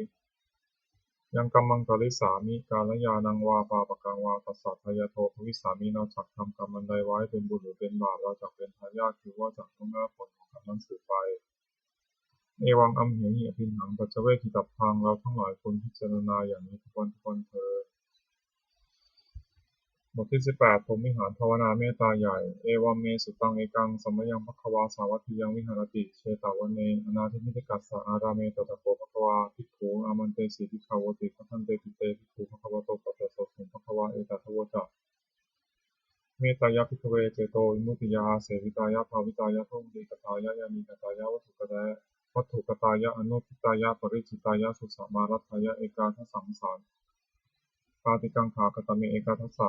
Yaṃ kammaṃ karissāmi kalyāṇaṃ vā pāpakaṃ vā, tassa dāyādo bhavissāmi. เราจักทำกรรมอันใดไว้ เป็นบุญหรือเป็นบาป เราจักเป็นทายาท คือว่าจักต้องได้รับผลของกรรมนั้นสืบไป Evaṃ amhehi abhiṇhaṃ paccavekkhitabbaṃ. เราทั้งหลายควรพิจารณาอย่างนี้ทุกวันทุกวันเถิด บทที่สิบแปด พรหมวิหารภาวนาเมตตาใหญ่ Evaṃ me sutaṃ. Ekaṃ samayaṃ bhagavā sāvatthiyaṃ viharati jetavane anāthapiṇḍikassa ārāme. Tatra kho bhagavā bhikkhū āmantesi bhikkhavoti. Bhadanteti te bhikkhū bhagavato paccassosuṃ. Bhagavā etadavoca. Mettāya bhikkhave cetovimuttiyā āsevitāya bhāvitāya bahulīkatāya yānīkatāya vatthukatāya vatthukatāya anuṭṭhitāya paricitāya susamāraddhāya ekādasasahassaṃ pāṭikaṅkhā. Katame ekādasa?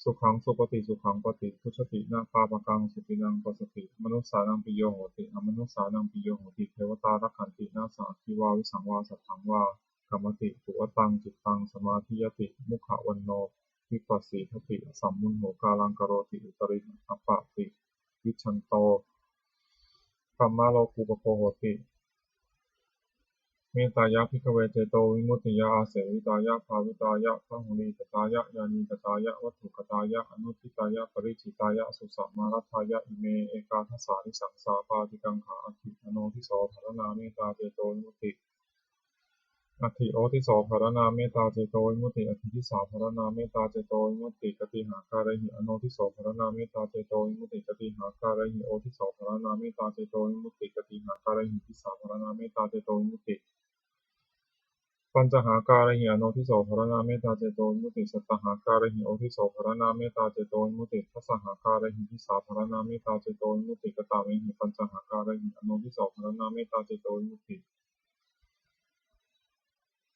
Sukhaṃ supati, sukhaṃ paṭibujjhati, na pāpakaṃ supinaṃ passati, manussānaṃ piyo hoti, amanussānaṃ piyo hoti, devatā rakkhanti, nāssa aggi vā visaṃ vā satthaṃ vā kamati, tuvaṭaṃ cittaṃ samādhiyati, mukhavaṇṇo vippasīdati, asammūḷho kālaṃ karoti, uttariṃ appaṭivijjhanto brahmalokūpago hoti. Mettāya bhikkhave cetovimuttiyā āsevitāya bhāvitāya bahulīkatāya yānīkatāya vatthukatāya anuṭṭhitāya paricitāya susamāraddhāya ime ekādasānisaṃsā pāṭikaṅkhā. Atthi anodhiso dharaṇā mettā cetovimutti. Atthi odhiso dharaṇā mettā cetovimutti. Atthi disā dharaṇā mettā cetovimutti. Katīhākārehi anodhiso dharaṇā mettā cetovimutti? Katīhākārehi odhiso dharaṇā mettā cetovimutti? Katīhākārehi disā dharaṇā mettā cetovimutti? Pañcahākārehi anodhiso dharaṇā mettā cetovimutti. Sattahākārehi odhiso dharaṇā mettā cetovimutti. Dasahākārehi disā dharaṇā mettā cetovimutti. Katāmehi pañcahākārehi anodhiso dharaṇā mettā cetovimutti.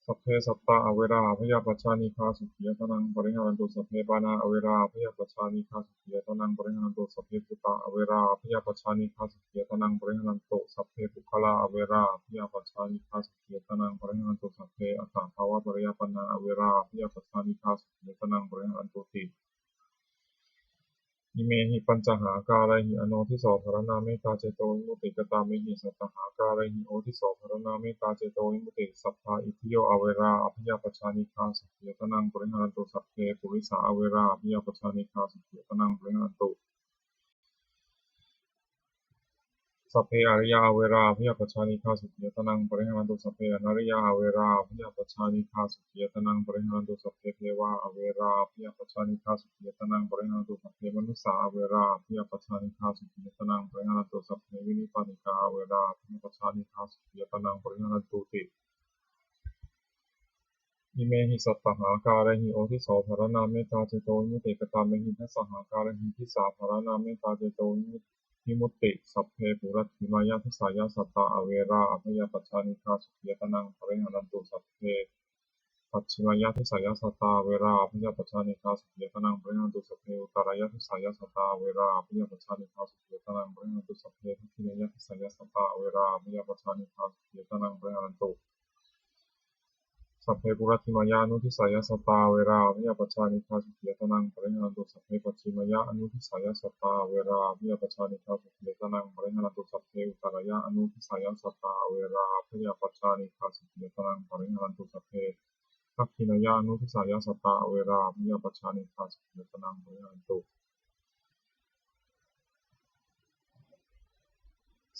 Sabbe sattā averā abyāpajjhā anīghā sukhī attānaṃ pariharantu. Sabbe pāṇā averā abyāpajjhā anīghā sukhī attānaṃ pariharantu. Sabbe bhūtā averā abyāpajjhā anīghā sukhī attānaṃ pariharantu. Sabbe puggalā averā abyāpajjhā anīghā sukhī attānaṃ pariharantu. Sabbe attabhāvapariyāpannā averā abyāpajjhā anīghā sukhī attānaṃ pariharantu ti. Imehi pañcahākārehi anodhiso dharaṇā mettā cetovimutti. Katāmehi sattahākārehi odhiso dharaṇā mettā cetovimutti. Sabbā itthiyo averā abyāpajjhā anīghā sukhī attānaṃ pariharantu. Sabbe purisā averā abyāpajjhā anīghā sukhī attānaṃ pariharantu. Sabbe ariyā averā abyāpajjhā anīghā sukhī attānaṃ pariharantu. Sabbe anariyā averā abyāpajjhā anīghā sukhī attānaṃ pariharantu. Sabbe devā averā abyāpajjhā anīghā sukhī attānaṃ pariharantu. Sabbe manussā averā abyāpajjhā anīghā sukhī attānaṃ pariharantu. Sabbe vinipātikā averā abyāpajjhā anīghā sukhī attānaṃ pariharantūti. Imehi sattahākārehi odiso pharaṇā mettācetovimutti. Katamehi dasahākārehi disāpharaṇā mettācetovimutti. Sabbe puratthimāya disāya sattā averā abyāpajjhā anīghā sukhī attānaṃ pariharantu. Sabbe pacchimāya disāya sattā averā abyāpajjhā anīghā sukhī attānaṃ pariharantu. Sabbe uttarāya disāya sattā averā abyāpajjhā anīghā sukhī attānaṃ pariharantu. Sabbe dakkhiṇāya disāya sattā averā abyāpajjhā anīghā sukhī attānaṃ pariharantu. Sabbe puratthimāya anudisāya sattā averā abyāpajjhā anīghā sukhī attānaṃ pariharantu. Sabbe pacchimāya anudisāya sattā averā abyāpajjhā anīghā sukhī attānaṃ pariharantu. Sabbe uttarāya anudisāya sattā averā abyāpajjhā anīghā sukhī attānaṃ pariharantu. Sabbe dakkhiṇāya anudisāya sattā averā abyāpajjhā anīghā sukhī attānaṃ pariharantu.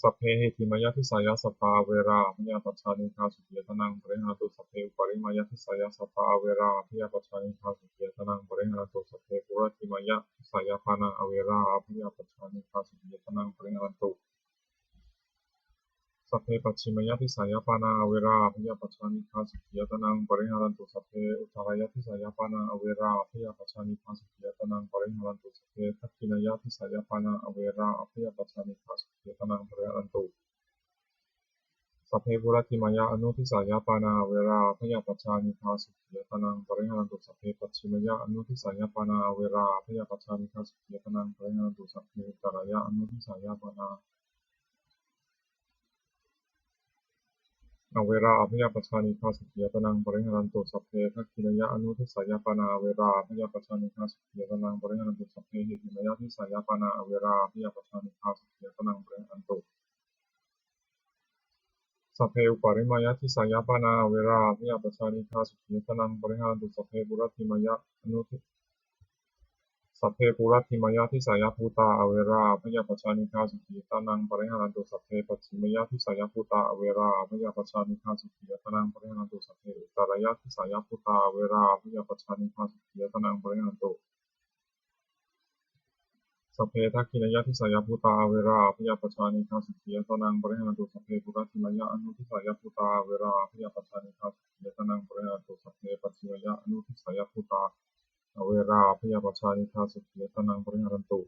Sabbe heṭṭhimāya disāya sattā averā abyāpajjhā anīghā sukhī attānaṃ pariharantu. Sabbe uparimāya disāya sattā averā abyāpajjhā anīghā sukhī attānaṃ pariharantu. Sabbe puratthimāya disāya pāṇā averā abyāpajjhā anīghā sukhī attānaṃ pariharantu. Sabbe pacchimāya disāya pāṇā averā abyāpajjhā anīghā sukhī attānaṃ pariharantu. Sabbe uttarāya disāya pāṇā averā abyāpajjhā anīghā sukhī attānaṃ pariharantu. Sabbe dakkhiṇāya disāya pāṇā averā abyāpajjhā anīghā sukhī attānaṃ pariharantu. Sabbe puratthimāya anudisāya pāṇā averā abyāpajjhā anīghā sukhī attānaṃ pariharantu. Sabbe pacchimāya anudisāya pāṇā averā abyāpajjhā anīghā sukhī attānaṃ pariharantu. Sabbe uttarāya anudisāya pāṇā averā abyāpajjhā anīghā sukhī attānaṃ pariharantu. Sabbe dakkhiṇāya anudisāya pāṇā averā abyāpajjhā anīghā sukhī attānaṃ pariharantu. Sabbe heṭṭhimāya disāya pāṇā averā abyāpajjhā anīghā sukhī attānaṃ pariharantu. Sabbe uparimāya disāya pāṇā averā abyāpajjhā anīghā sukhī attānaṃ pariharantu. Sabbe puratthimāya anuti Sabbe puratthimāya disāya bhūtā averā abyāpajjhā anīghā sukhī attānaṃ pariharantu. Sabbe pacchimāya disāya bhūtā averā abyāpajjhā anīghā sukhī attānaṃ pariharantu. Sabbe uttarāya disāya bhūtā averā abyāpajjhā anīghā sukhī attānaṃ pariharantu. Sabbe dakkhiṇāya disāya bhūtā averā abyāpajjhā anīghā sukhī attānaṃ pariharantu. Sabbe puratthimāya anudisāya bhūtā averā abyāpajjhā anīghā sukhī attānaṃ pariharantu. Sabbe pacchimāya anudisāya bhūtā averā abyāpajjhā anīghā sukhī attānaṃ pariharantu.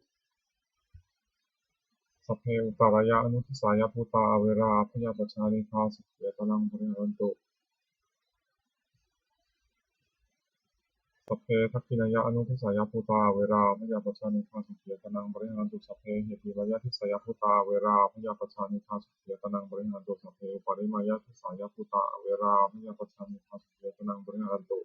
Sabbe uttarāya anudisāya bhūtā averā abyāpajjhā anīghā sukhī attānaṃ pariharantu. Sabbe dakkhiṇāya anudisāya bhūtā averā abyāpajjhā anīghā sukhī attānaṃ pariharantu. Sabbe heṭṭhimāya disāya bhūtā averā abyāpajjhā anīghā sukhī attānaṃ pariharantu. Sabbe uparimāya disāya bhūtā averā abyāpajjhā anīghā sukhī attānaṃ pariharantu.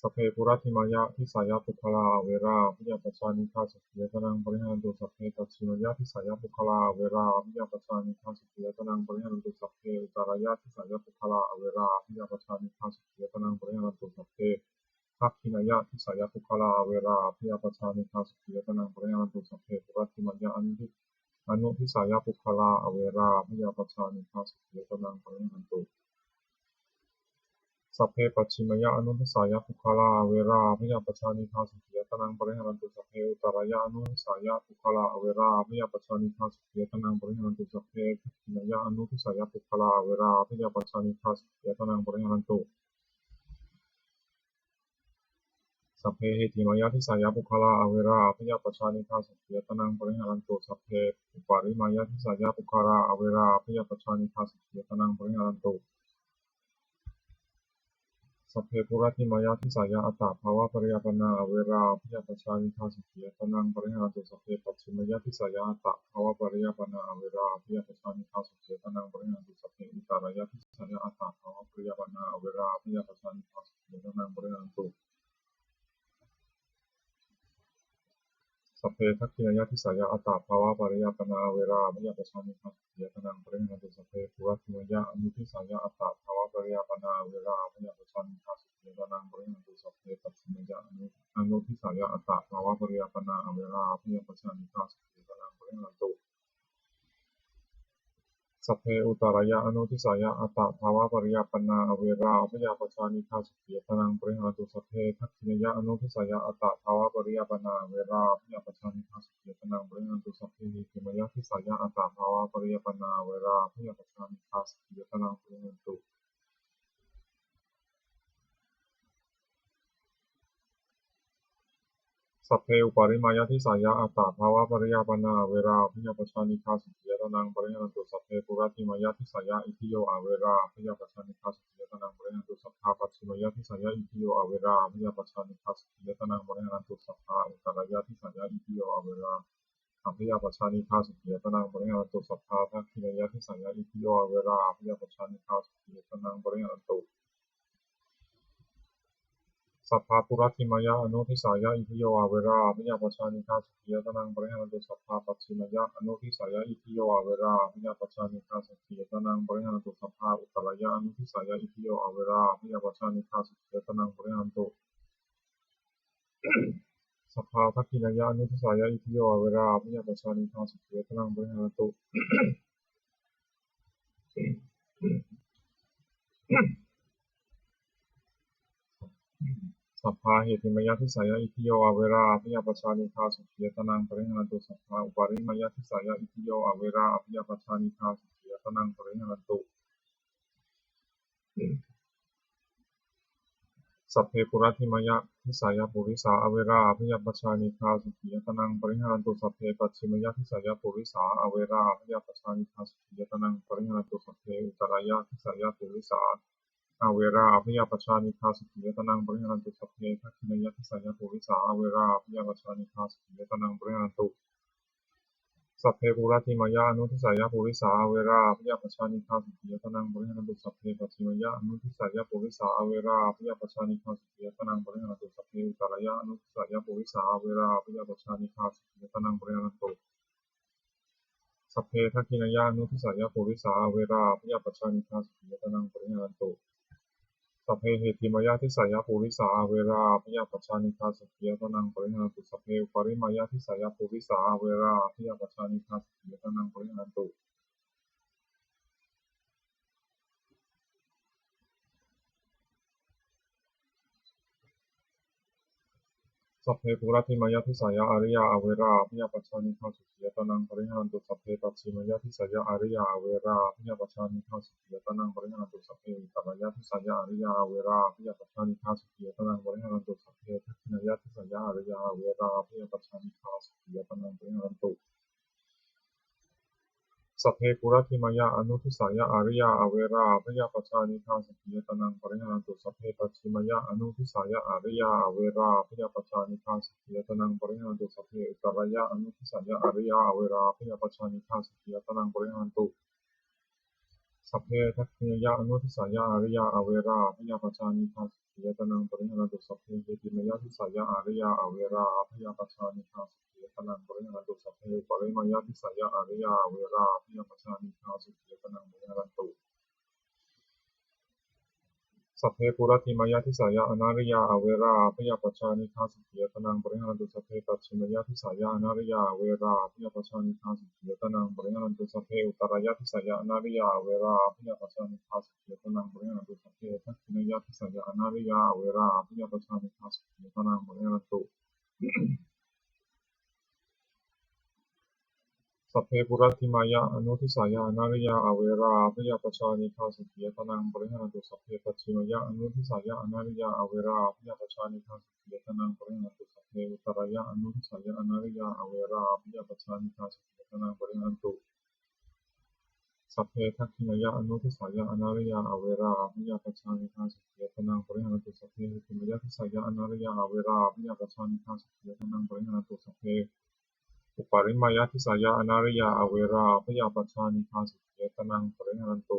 Sabbe puratthimāya disāya puggalā averā abyāpajjhā anīghā sukhī attānaṃ pariharantu. Sabbe pacchimāya disāya puggalā averā abyāpajjhā anīghā sukhī attānaṃ pariharantu. Sabbe uttarāya disāya puggalā averā abyāpajjhā anīghā sukhī attānaṃ pariharantu. Sabbe dakkhiṇāya disāya puggalā averā abyāpajjhā anīghā sukhī attānaṃ pariharantu. Sabbe puratthimāya anudisāya puggalā averā abyāpajjhā anīghā sukhī attānaṃ pariharantu. Sabbe pacchimāya anudisāya puggalā averā abyāpajjhā anīghā sukhī attānaṃ pariharantu. Sabbe uttarāya anudisāya puggalā averā abyāpajjhā anīghā sukhī attānaṃ pariharantu. Sabbe dakkhiṇāya anudisāya puggalā averā abyāpajjhā anīghā sukhī attānaṃ pariharantu. Sabbe heṭṭhimāya disāya puggalā averā abyāpajjhā anīghā sukhī attānaṃ pariharantu. Sabbe uparimāya disāya puggalā averā abyāpajjhā anīghā sukhī attānaṃ pariharantu. Sabbe puratthimāya disāya attabhāvapariyāpannā averā abyāpajjhā anīghā sukhī attānaṃ pariharantu. Sabbe pacchimāya disāya attabhāvapariyāpannā averā abyāpajjhā anīghā sukhī attānaṃ pariharantu. Sabbe uttarāya disāya attabhāvapariyāpannā averā abyāpajjhā anīghā sukhī attānaṃ pariharantu. Sabbe dakkhiṇāya disāya attabhāvapariyāpannā averā abyāpajjhā anīghā sukhī attānaṃ pariharantu. Sabbe puratthimāya anudisāya attabhāvapariyāpannā averā abyāpajjhā anīghā sukhī attānaṃ pariharantu. Sabbe pacchimāya anu- anudisāya attabhāvapariyāpannā averā abyāpajjhā anīghā sukhī attānaṃ pariharantu. Sabbe uttarāya anudisāya attabhāvapariyāpannā averā abyāpajjhā anīghā sukhī attānaṃ pariharantu. Sabbe dakkhiṇāya anudisāya attabhāvapariyāpannā averā abyāpajjhā anīghā sukhī attānaṃ pariharantu. Sabbe heṭṭhimāya disāya attabhāvapariyāpannā averā abyāpajjhā anīghā sukhī attānaṃ pariharantu. Sabbe uparimāya disāya attabhāvapariyāpannā averā abyāpajjhā anīghā sukhī attānaṃ pariharantu. Sabbe puratthimāya disāya itthiyo averā abyāpajjhā anīghā sukhī attānaṃ pariharantu. Sabbā pacchimāya disāya itthiyo averā abyāpajjhā anīghā sukhī attānaṃ pariharantu. Sabbā uttarāya disāya itthiyo averā abyāpajjhā anīghā sukhī attānaṃ pariharantu. Sabbā dakkhiṇāya disāya itthiyo averā abyāpajjhā anīghā sukhī attānaṃ pariharantu. Sabbā puratthimāya anudisāya itthiyo averā abyāpajjhā anīghā sukhī attānaṃ pariharantu. Sabbā pacchimāya anudisāya itthiyo averā abyāpajjhā anīghā sukhī attānaṃ pariharantu. Sabbā uttarāya anudisāya itthiyo averā abyāpajjhā anīghā sukhī attānaṃ pariharantu. Sabbā dakkhiṇāya anudisāya itthiyo averā abyāpajjhā anīghā sukhī attānaṃ pariharantu. Sabbā heṭṭhimāya disāya itthiyo averā abyāpajjhā anīghā sukhī attānaṃ pariharantu. Sabbā uparimāya disāya itthiyo averā abyāpajjhā anīghā sukhī attānaṃ pariharantu. Sabbe puratthimāya disāya purisā averā abyāpajjhā anīghā sukhī attānaṃ pariharantu. Sabbe pacchimāya disāya purisā averā abyāpajjhā anīghā sukhī attānaṃ pariharantu. Sabbe uttarāya disāya purisā averā abyāpajjhā anīghā sukhī attānaṃ pariharantu. Sabbe dakkhiṇāya disāya purisā averā abyāpajjhā anīghā sukhī attānaṃ pariharantu. Sabbe puratthimāya anudisāya purisā averā abyāpajjhā anīghā sukhī attānaṃ pariharantu. Sabbe pacchimāya anudisāya purisā averā abyāpajjhā anīghā sukhī attānaṃ pariharantu. Sabbe uttarāya anudisāya purisā averā abyāpajjhā anīghā sukhī attānaṃ pariharantu. Sabbe dakkhiṇāya anudisāya purisā averā abyāpajjhā anīghā sukhī attānaṃ pariharantu. Sabbe heṭṭhimāya disāya purisā averā abyāpajjhā anīghā sukhī attānaṃ pariharantu. Sabbe uparimāya disāya purisā averā abyāpajjhā anīghā sukhī attānaṃ pariharantu. Sabbe puratthimāya disāya ariyā averā abyāpajjhā anīghā sukhī attānaṃ pariharantu. Sabbe pacchimāya disāya ariyā averā abyāpajjhā anīghā sukhī attānaṃ pariharantu. Sabbe uttarāya disāya ariyā averā abyāpajjhā anīghā sukhī attānaṃ pariharantu. Sabbe dakkhiṇāya disāya ariyā averā abyāpajjhā anīghā sukhī attānaṃ pariharantu. Sabbe puratthimāya anudisāya ariyā averā abyāpajjhā anīghā sukhī attānaṃ pariharantu. Sabbe pacchimāya anudisāya ariyā averā abyāpajjhā anīghā sukhī attānaṃ pariharantu. Sabbe uttarāya anudisāya ariyā averā abyāpajjhā anīghā sukhī attānaṃ pariharantu. Sabbe dakkhiṇāya anudisāya ariyā averā abyāpajjhā anīghā sukhī attānaṃ pariharantu. Sabbe heṭṭhimāya disāya ariyā averā abyāpajjhā anīghā sukhī attānaṃ pariharantu. Sabbe uparimāya disāya ariyā averā abyāpajjhā anīghā sukhī attānaṃ pariharantu. Sabbe puratthimāya disāya anariyā averā abyāpajjhā anīghā sukhī attānaṃ pariharantu. Sabbe pacchimāya disāya anariyā averā abyāpajjhā anīghā sukhī attānaṃ pariharantu. Sabbe uttarāya disāya anariyā averā abyāpajjhā anīghā sukhī attānaṃ pariharantu. Sabbe dakkhiṇāya disāya anariyā averā abyāpajjhā anīghā sukhī attānaṃ pariharantu. Sabbe puratthimāya anudisāya anariyā averā abyāpajjhā anīghā sukhī attānaṃ pariharantu. Sabbe pacchimāya anudisāya anariyā averā abyāpajjhā anīghā sukhī attānaṃ pariharantu. Sabbe uttarāya anudisāya anariyā averā abyāpajjhā anīghā sukhī attānaṃ pariharantu. Sabbe dakkhiṇāya anudisāya anariyā averā abyāpajjhā anīghā sukhī attānaṃ pariharantu. Sabbe heṭṭhimāya disāya anariyā averā abyāpajjhā anīghā sukhī attānaṃ pariharantu. Sabbe uparimāya disāya anariyā averā abyāpajjhā anīghā sukhī attānaṃ pariharantu.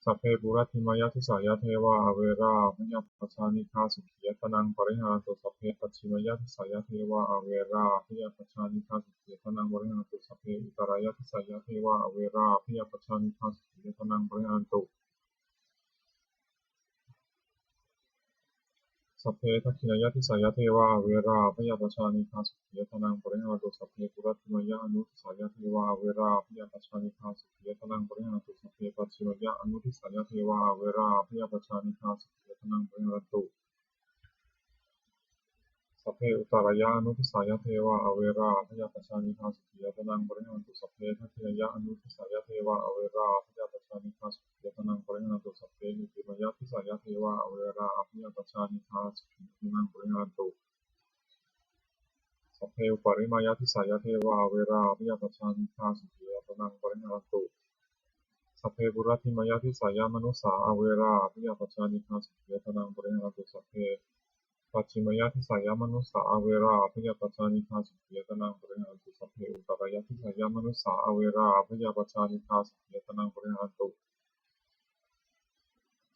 Sabbe puratthimāya disāya devā averā abyāpajjhā anīghā sukhī attānaṃ pariharantu. Sabbe pacchimāya disāya devā averā abyāpajjhā anīghā sukhī attānaṃ pariharantu. Sabbe uttarāya disāya devā averā abyāpajjhā anīghā sukhī attānaṃ pariharantu. Sabbe dakkhiṇāya disāya devā averā abyāpajjhā anīghā sukhī attānaṃ pariharantu. Sabbe puratthimāya anudisāya devā averā abyāpajjhā anīghā sukhī attānaṃ pariharantu. Sabbe pacchimāya anudisāya devā averā abyāpajjhā anīghā sukhī attānaṃ pariharantu. Sabbe uttarāya anudisāya devā averā abyāpajjhā anīghā sukhī attānaṃ pariharantu. Sabbe dakkhiṇāya anudisāya devā averā abyāpajjhā anīghā sukhī attānaṃ pariharantu. Sabbe heṭṭhimāya disāya devā averā abyāpajjhā anīghā sukhī attānaṃ pariharantu. Sabbe uparimāya disāya devā averā abyāpajjhā anīghā sukhī attānaṃ pariharantu. Sabbe puratthimāya disāya manussā averā abyāpajjhā anīghā sukhī attānaṃ pariharantu. Sabbe pacchimāya disāya manussā averā abyāpajjhā anīghā sukhī attānaṃ pariharantu. Sabbe uttarāya disāya manussā averā abyāpajjhā anīghā sukhī attānaṃ pariharantu.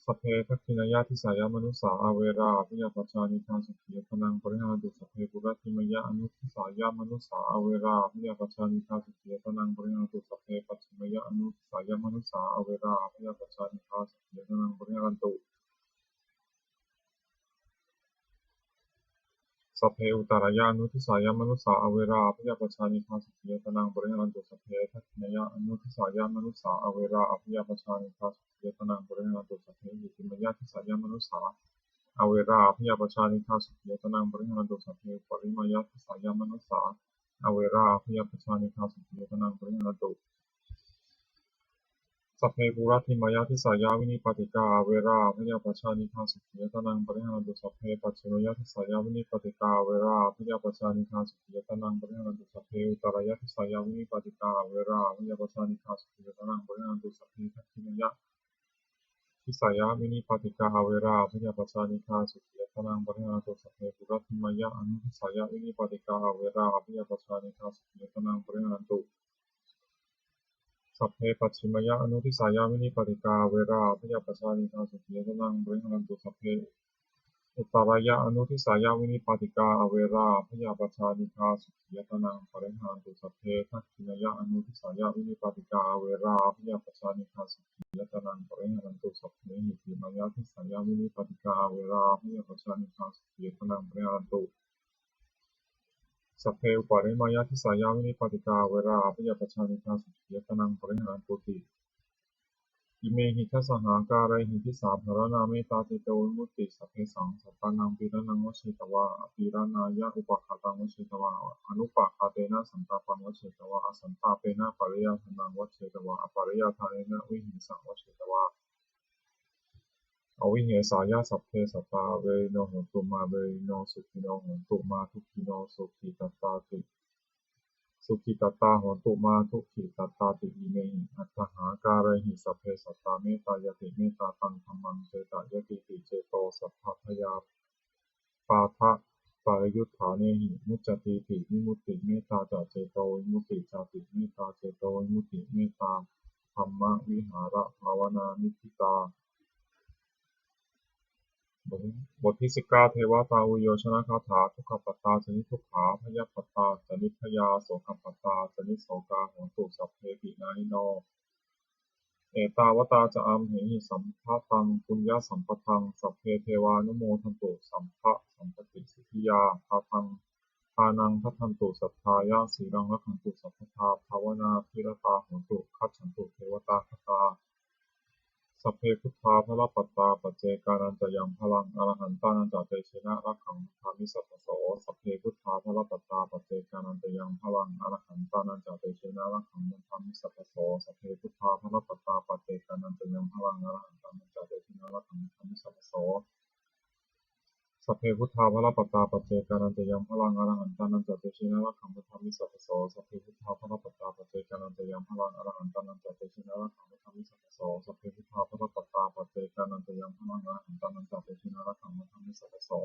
Sabbe dakkhiṇāya disāya manussā averā abyāpajjhā anīghā sukhī attānaṃ pariharantu. Sabbe puratthimāya anudisāya manussā averā abyāpajjhā anīghā sukhī attānaṃ pariharantu. Sabbe pacchimāya anudisāya manussā averā abyāpajjhā anīghā sukhī attānaṃ pariharantu. Sabbe uttarāya anudisāya manussā averā abyāpajjhā anīghā sukhī attānaṃ pariharantu. Sabbe dakkhiṇāya anudisāya manussā averā abyāpajjhā anīghā sukhī attānaṃ pariharantu. Sabbe heṭṭhimāya disāya manussā averā abyāpajjhā anīghā sukhī attānaṃ pariharantu. Sabbe uparimāya disāya manussā averā abyāpajjhā anīghā sukhī attānaṃ pariharantu. Sabbe puratthimāya disāya vinipātikā averā abyāpajjhā anīghā sukhī attānaṃ pariharantu. Sabbe pacchimāya disāya vinipātikā averā abyāpajjhā anīghā sukhī attānaṃ pariharantu. Sabbe uttarāya disāya vinipātikā averā abyāpajjhā anīghā sukhī attānaṃ pariharantu. Sabbe dakkhiṇāya disāya vinipātikā averā abyāpajjhā anīghā sukhī attānaṃ pariharantu. Sabbe puratthimāya anudisāya vinipātikā averā abyāpajjhā anīghā sukhī attānaṃ pariharantu. Sabbe pacchimāya anudisāya vinipātikā averā abyāpajjhā anīghā sukhī attānaṃ pariharantu. Sabbe uttarāya anudisāya vinipātikā averā abyāpajjhā anīghā sukhī attānaṃ pariharantu. Sabbe dakkhiṇāya anudisāya vinipātikā averā abyāpajjhā anīghā sukhī attānaṃ pariharantu. Sabbe heṭṭhimāya disāya vinipātikā averā abyāpajjhā anīghā sukhī attānaṃ pariharantu. Sabbe uparimāya disāya vinipātikā averā abyāpajjhā anīghā sukhī attānaṃ pariharantu ti. Imehi dasahākārehi disāpharaṇā mettācetovimutti. Sabbesaṃ sattānaṃ pīḷanaṃ vajjetvā, apīḷanāya upaghātaṃ vajjetvā, anupaghātena santāpaṃ vajjetvā, asantāpena pariyādānaṃ vajjetvā, apariyādānena vihīsaṃ vajjetvā, avihesāya sabbe sattā averino hontu, mā averino sukhino hontu, mā dukkhino sukhitattā ti, sukhitattā hontu, mā dukkhitattāti. Imehi aṭṭhahākārehi sabbe sattā mettāya ti, mettā taṃ dhammaṃ cetayatīti, ceto sabbadhayā pādapariyutthānehi muccatīti vimutti. Mettā ca ceto vimutti cāti, mettā ceto vimutti, mettā dhamma vihāra bhāvanā niṭṭhitā. บทที่สิบเก้า เทวตาอุยโยชนคาถา Dukkhappattā ca niddukkhā, bhayappattā ca nibbhayā, sokappattā ca nissokā, hontu sabbepi pāṇino. Ettāvatā ca amhehi sambhataṃ puññasampadaṃ, sabbe devānumodantu sabbasampattisiddhiyā. Dānaṃ dadantu saddhāya, sīlaṃ rakkhantu sabbadā, bhāvanābhiratā hontu, gacchantu devatāgatā. Sabbe buddhā balappattā, paccekānañca yaṃ balaṃ, arahantānañca tejena, rakkhaṃ bandhāmi sabbaso. Sabbe buddhā balappattā, paccekānañca yaṃ balaṃ, arahantānañca tejena, rakkhaṃ bandhāmi sabbaso. Sabbe buddhā balappattā, paccekānañca yaṃ balaṃ, arahantānañca tejena, rakkhaṃ bandhāmi sabbaso. Sabbe buddhā balappattā, paccekānañca yaṃ balaṃ, arahantānañca tejena, rakkhaṃ bandhāmi sabbaso. Sabbe buddhā balappattā, paccekānañca yaṃ balaṃ, arahantānañca tejena, rakkhaṃ bandhāmi sabbaso. Sabbe buddhā balappattā, paccekānañca yaṃ balaṃ, arahantānañca tejena, rakkhaṃ bandhāmi sabbaso.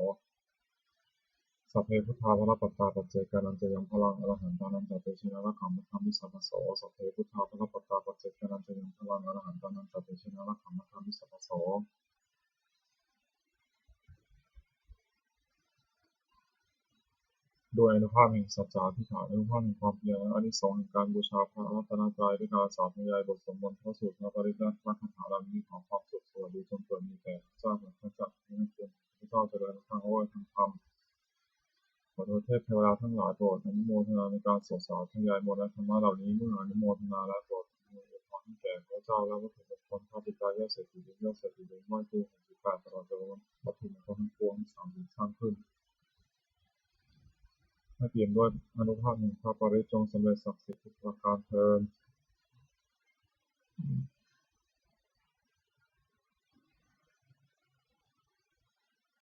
Sabbe buddhā balappattā, paccekānañca yaṃ balaṃ, arahantānañca tejena, rakkhaṃ bandhāmi sabbaso. Sabbe buddhā balappattā, paccekānañca yaṃ balaṃ, arahantānañca tejena, rakkhaṃ bandhāmi sabbaso. ด้วยอานุภาพแห่งสัจจะอธิษฐาน อานุภาพแห่งความเพียร และอานิสงส์แห่งการบูชาพระรัตนตรัย ด้วยการสาธยายบทสวดมนต์ พระสูตร พระปริตร และพระคาถาเหล่านี้ ขอความสุขสวัสดีจงเกิดมีแก่ข้าพเจ้า ข้าพเจ้า ข้าพเจ้าเจริญ ข้าพเจ้า เทพเทวดาทั้งหลายโปรดอนุโมทนาในการสวดสาธยายมนต์และธรรมะเหล่านี้ เมื่ออนุโมทนาแล้วโปรดอำนวยพรให้แก่พระเจ้าและวัตถุมงคล ข้าพเจ้ายอดเศรษฐีลิง ยอดเศรษฐีลิงไหว้ครูหกสิบแปด ตลอดจนวัตถุมงคลทั้งปวงที่สามสิบสร้างขึ้น ให้เปี่ยมด้วยอานุภาพแห่งพระปริตร จงสำเร็จศักดิ์สิทธิ์ทุกประการเทอญ Ṭhānaṃ